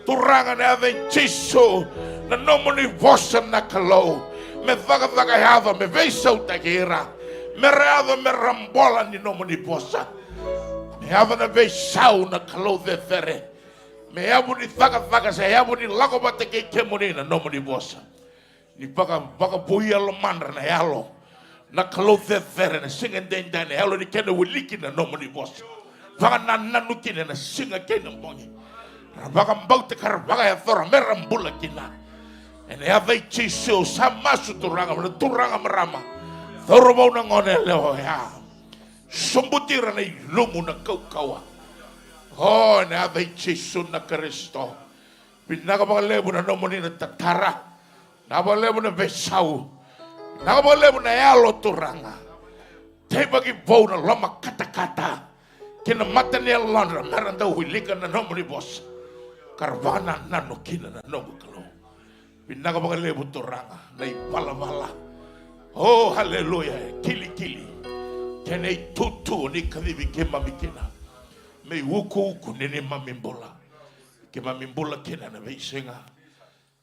Turaga, na yaca i Jisu, na nomuni vosa na Kalou me cakacaka yaco, me veisautaki ira, me ra yaco me ra bola ni nomuni vosa. Me yaco na veisau na Kalou cecere, me yavu ni cakacaka se yavu ni lako vata kei kemuni na nomuni vosa. Ni vaka, vakavoui e lomadra na yalo na Kalou cecere na siga edaidai, na yalo ni kena wiliki na nomuni vosa. Vakanananu kina na siga kei na bogi. Ra vakabauta ka ra vakayacora me ra bula kina. Ena yaca i Jisu au sa masu, Turaga, na turaga marama, cauravou, na gone yalewa oya. Sobuti ira na ilumu na kaukauwa. O, ena yaca i Jisu na Karisito. Vinaka vakalevu na nomuni na tatara. Vinaka vakalevu na veisau. Vinaka vakalevu na yalo, Turaga. Teivaki vou na loma katakata kei na mata ni yalodra me ra dau wilika na nomuni vosa ka ra vakanananu kina na noqu Kalou. Vinaka vakalevu, Turaga, na ivalavala. O, haleluya, e kilikili kei na itutu o ni kacivi keimami kina me iukuuku ni neimami bula. Keimami bula kina na veisiga.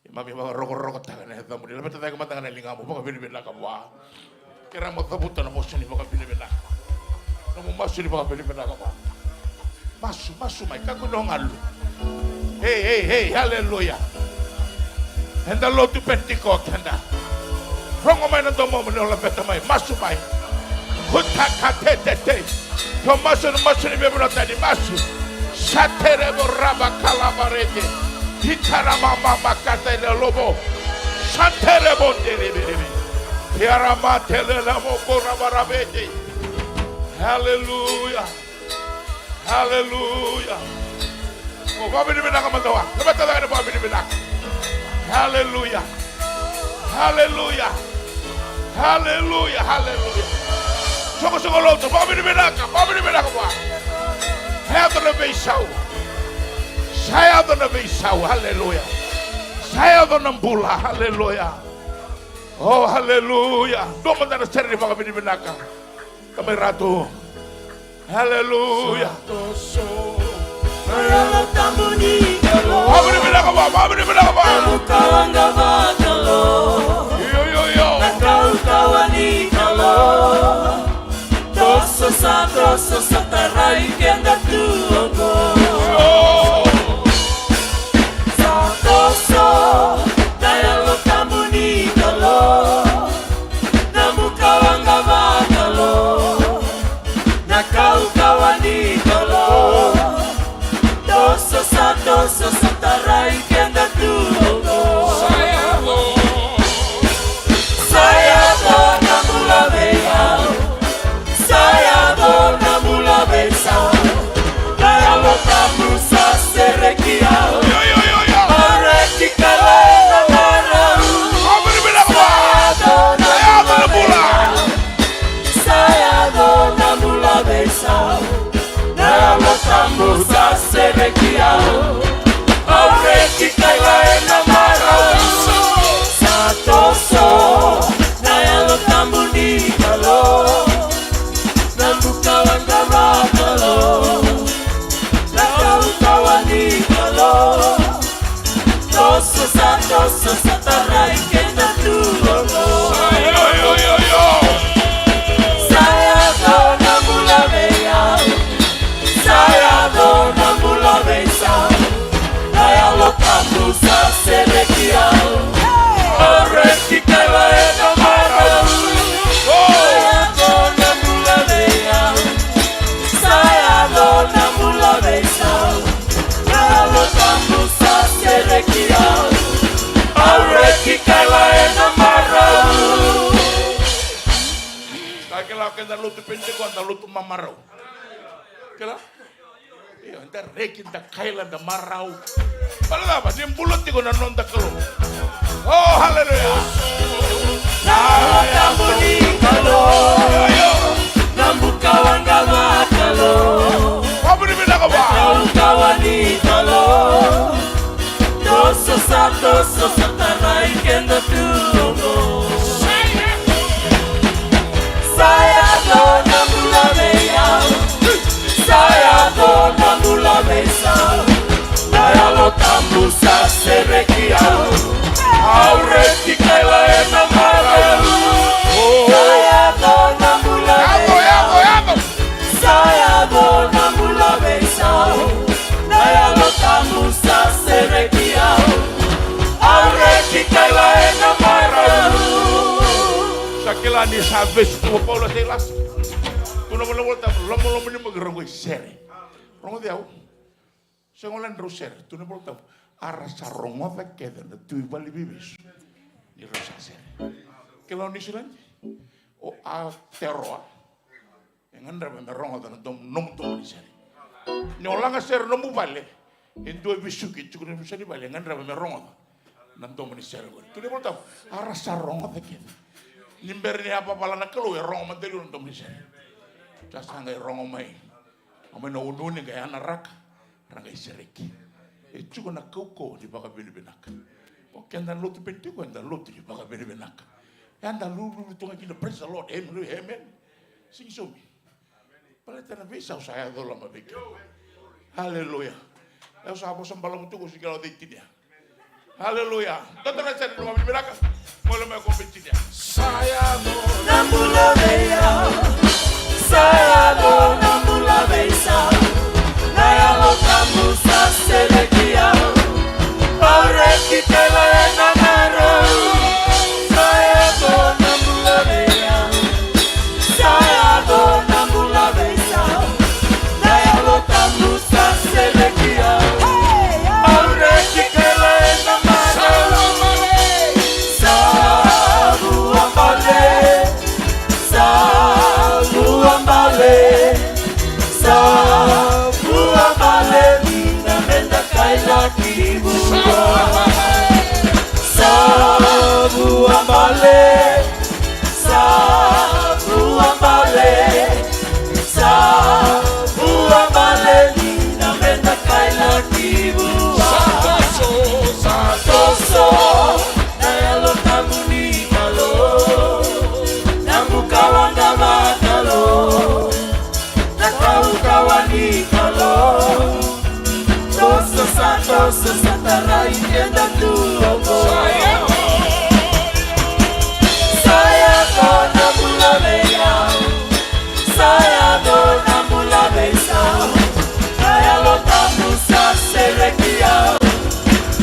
Keimami vakarokorokotaka na yacamuni. Laveta cake mada ga na ligamu, vakavinavinaka vua. Kerea mo cavuta na masu ni vakavinavinaka. Nomu masu ni vakavinavinaka vua. Masu, masu mai, kakua ni o galu. Ei, ei, ei, haleluya. Eda lotu Penitiko keda. Rogo mai na domomu ni o laveta mai, masu mai. Kutaka tetete. Ko masu na masu ni veivanua tani, masu. Saterebo raba kalabarete. Itarama mama kata ina lobo. Saterebo ndereberebe. Iarama tele na moko rabarabete. Haleluya. Haleluya. O, vakavinavinaka mada vua. Laveta cake na vakavinavinaka. Haleluya. Haleluya. Haleluya. Haleluya. Soqosoqo lotu, vakavinavinaka, vakavinavinaka vua. Sa yaco na veisau. Sa yaco na veisau. Haleluya. Sa yaco na bula. Haleluya. O, haleluya. Dua mada na sere ni vakavinavinaka. Tamai Ratu. Haleluya. Vakavinavinaka vua, vakavinavinaka vua. Io, io, io. Io. Na kaukauwa ni Kalou, toso sa toso sa tarai keda tu oqo. Sa yaco. Sa yaco na bula vei au. Sa yaco na bula vei Sau. Na Yalo Tabu sa sereki au. Io, io, io, io. Au reki ka lai na marau. Sa yaco na bula. Sa yaco na bula vei Sau. Na Yalo Tabu sa sereki au. Au reki ka lai na marau. Sa toso na Yalo Tabu ni Kalou. Na buka waqa vakalou. Na kaukauwa ni Kalou. Toso sa toso sa tarai keda tu oqo. Io, io, io, io. Sa yaco na bula vei au. Sa yaco na bula vei Sau. Na Yalo Tabu sa sereki au. Au reki ka lai na marau. Sa yaco Kila, keda lotu Penitiko, da lotu mamarau. Kila? Io, da reki, da kaila, da marau. Baleta cava? Ni bula tiko na noda Kalou. Oh, haleluya. Na Yalo Tabu ni Kalou. Io, io. Na bukawaqa vakalou. Vakavinavinaka vua. Na kaukaua ni Kalou. Toso sa, toso sa tarai keda tu oqo. Sa yaco na bula vei au. Sa yaco na bula vei Sau. Na Yalo Tabu sa sereki au. Au reki kaila ena marau. Sa yaco na bula vei au. Sa yaco na bula vei Sau. Na Yalo Tabu sa sereki au. Au reki kaila ena marau. Sa kila ni sa vesu tu o Paula, Sailasa. Tu na iVolatabu, lomaloma ni bogi, ra qai sere. Rogoci au. Sega wale ni rau sere, tu na iVolatabu. A ra sa rogoca kece na tu i vale ni veivesu ni rau sa sere. Kila o Niusiladi, o Aotearoa e gadreva me rogoca na dom-, nomu domo ni sere. Ni o laga sere nomu vale, e dua e vesuki e tiko na vesu ni vale e gadreva me rogoca na domo ni sere qori. Tu na iVolatabu, a ra sa rogoca kece. Ni bera ni a vavala na Kalou, e rogo mada e liu na domo ni sere. Sa, sa qai rogo mai. A mai na uneune qai yanaraka, ra qai sereki. E tiko na kaukauwa ni vakavinavinaka. O keda na lotu Penitiko, eda lotu ni vakavinavinaka. Eda lululu tu ga kina, praise the Lord, amen, amen. Siga i Saumi. Baleta na veisau sa yaco loma vei keda. Haleluya. Au sa vosa balavu tu, ko sega ni kila o cei tinia. Haleluya. Dodonu sara ni vakavinavinaka. Gole mai ko Virginia. Sa yaco na bula vei au. Sa yaco na bula vei Sau. Na Yalo Tabu sa sereki au. Au reki kaila ena marau. Sa yaco na bula vei au. Sa yaco na bula vei Sau. Na Yalo Tabu sa sereki au. Au reki kaila ena marau. Sa vuabale. Sa vuabale. Sa vuabale, ni na meda kailaki vua. Sa vuabale. Sa vuabale, sa vuabale, ni na meda kailaki vua. Sa toso, sa toso na Yalo Tabu ni Kalou. Na bukawaqa vakalou. Na kaukaua ni Kalou. Toso sa, toso sa tarai keda tu oqo. Sa yaco na bula vei au. Sa yaco na bula vei Sau. Na Yalo Tabu sa sereki au.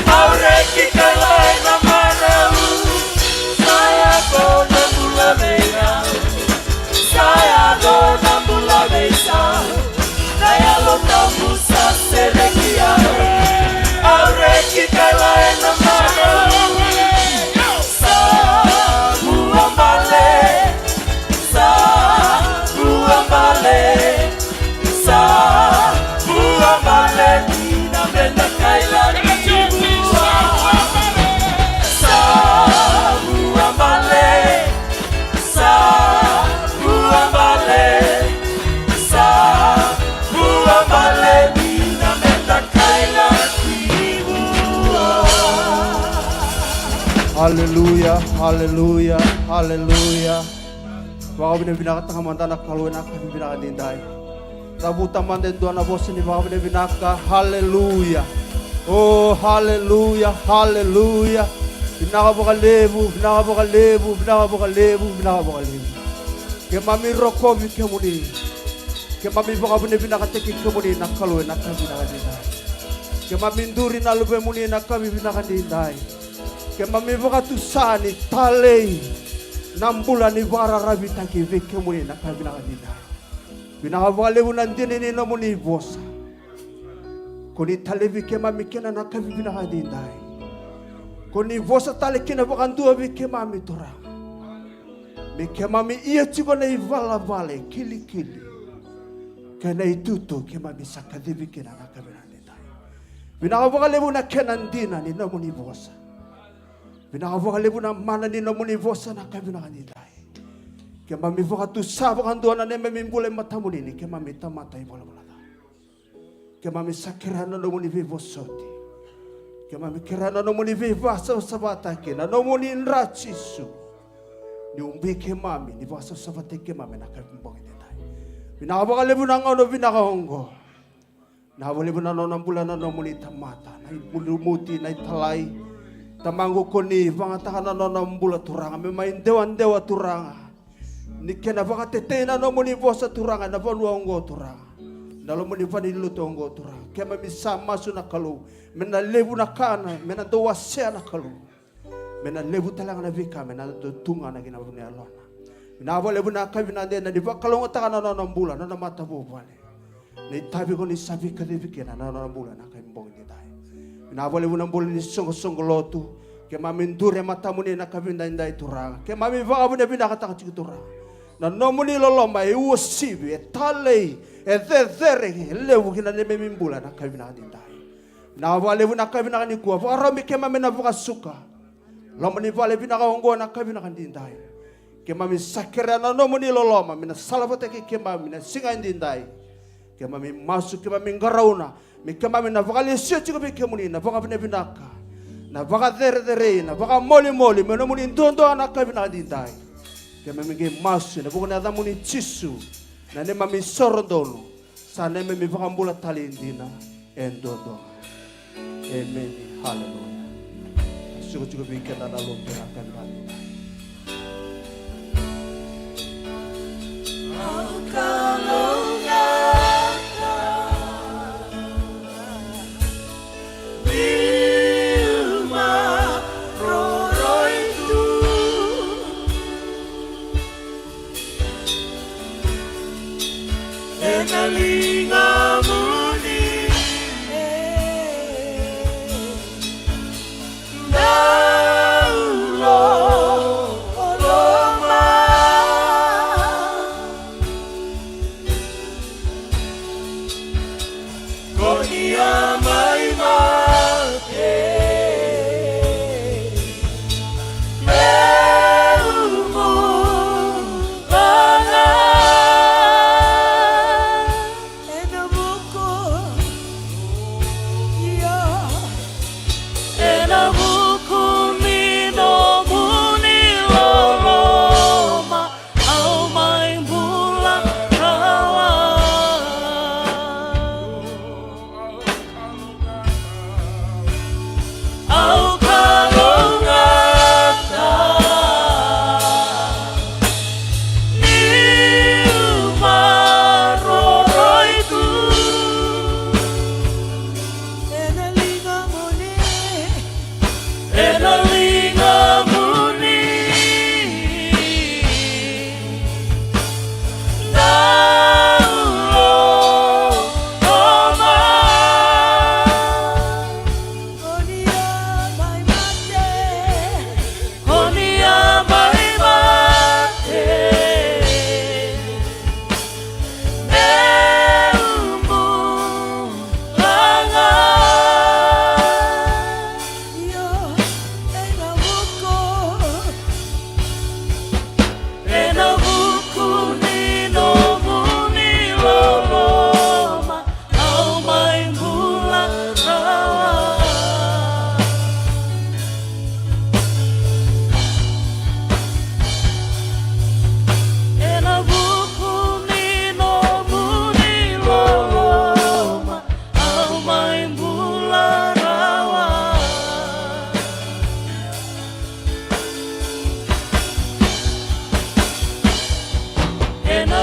Au reki kaila ena marau. Sa yaco na bula vei au. Sa yaco na bula vei Sau. Na Yalo Tabu sa sereki au. Au reki kaila ena marau. Sa vuabale. Sa vuabale. Sa vuabale, ni na meda kailaki vua. Sa vuabale. Sa vuabale, sa vuabale, ni na meda kailaki vua. Haleluya, haleluya, haleluya. Vakavinavinakataka mada na Kalou ena yakavi vinaka edaidai. Cavuta mada e dua na vosa ni vakavinavinaka. Haleluya. O, haleluya, haleluya. Vinaka vakalevu, vinaka vakalevu, vinaka vakalevu, vinaka vakalevu. Keimami rokovi kemuni. Keimami vakavinavinakataki kemuni na Kalou ena yakavi vinaka edaidai. Keimami duri na Luvemuni ena yakavi vinaka edaidai. Keimami vakatusa ni talei na bula ni vakararavitaki vei kemuni na yakavi vinaka edaidai. Vinaka vakalevu na dina ni nomuni vosa. Ko ni talevi keimami kina na yakavi vinaka edaidai. Ko ni vosa tale kina vakadua vei keimami, Turaga. Me keimami ia tiko na ivalavala e kilikili kei na itutu keimami sa kacivi kina na yakavi vinaka nidai. Vinaka vakalevu na kena dina ni nomuni vosa. Vinaka vakalevu na mana ni nomuni vosa na yakavi vinaka nidai. Keimami vakatusa vakadua na neimami bula e matamuni ni keimami tamata ivalavala ca. Keimami sa kerea na nomuni veivosoti. Keimami kerea na nomuni veivasavasavataki, na nomuni dra Jisu. Ni ubi keimami, ni vakasavasavataki keimami na yakavi bogi nidai. Vinaka vakalevu na gauna vinaka oqo. Vinaka vakalevu na nona bula na nomuni tamata, na ilumuti, na italai. Tamaqu, ko ni vakayagataka na nona bula Turaga me mai dewadewa Turaga. Ni kena vakatetei na nomuni vosa Turaga ena vanua oqo Turaga. Na loma ni valenilotu oqo Turaga. Keimami sa masu na Kalou. Me na levu na ka na, me na dau wasea na Kalou. Me na levu tale ga na veika me na dau tu ga na kena vanua yalona. Vinaka vakalevu na yakavi vinaka nidai ni vakalougatataka na nona bula, na nona matavuvale. Na itavi ko ni sa veikacivi kina na nona bula na yakavi bogi nidai. Vinaka vakalevu na bula ni soqosoqo lotu. Keimami duri e matamuni na yakavi nidai Turaga. Keimami vakavinavinakataka tiko Turaga. Na nomuni loloma e uasivi, e talei, e cecere, e levu kina neimami bula na yakavi vinaka nidai. Vinaka vakalevu na yakavi vinaka nikua. Vakarau me keimami na vakasuka loma ni vale vinaka oqo na yakavi vinaka nidai. Keimami sa kerea na nomuni loloma me na salavataki keimami na siga nidai. Keimami masu, keimami qarauna me keimami na vakalesuya tiko vei kemuni na vakavinavinaka, na vakacerecerei, na vakamolimoli me nomuni duadua na yakavi vinaka nidai. Keimami qai masu ena vuku ni yacamuni Jisu, na neimami isoro donu. Sa neimami vakabula tale dina e duadua. Emeni. Haleluya. Suka tiko vei keda na lotu ena yakavi vinaka. Ena ligamuni, e, dau loloma. Ko ni a mai mate meu bula ga. Ena vuku, ia, ena vuku ni nomuni loloma. Au mai bula rawa. Au kalougata. Niu maroroi tu. Ena ligamuni. Ena ligamuni. Dau loloma. Ko ni a mai mate. Ko ni a mai mate. Meu bula ga. Io, ena vuku. Ena vuku ni nomuni loloma. Au mai bula rawa. Ena vuku ni nomuni loloma, au mai bula rawa. Ena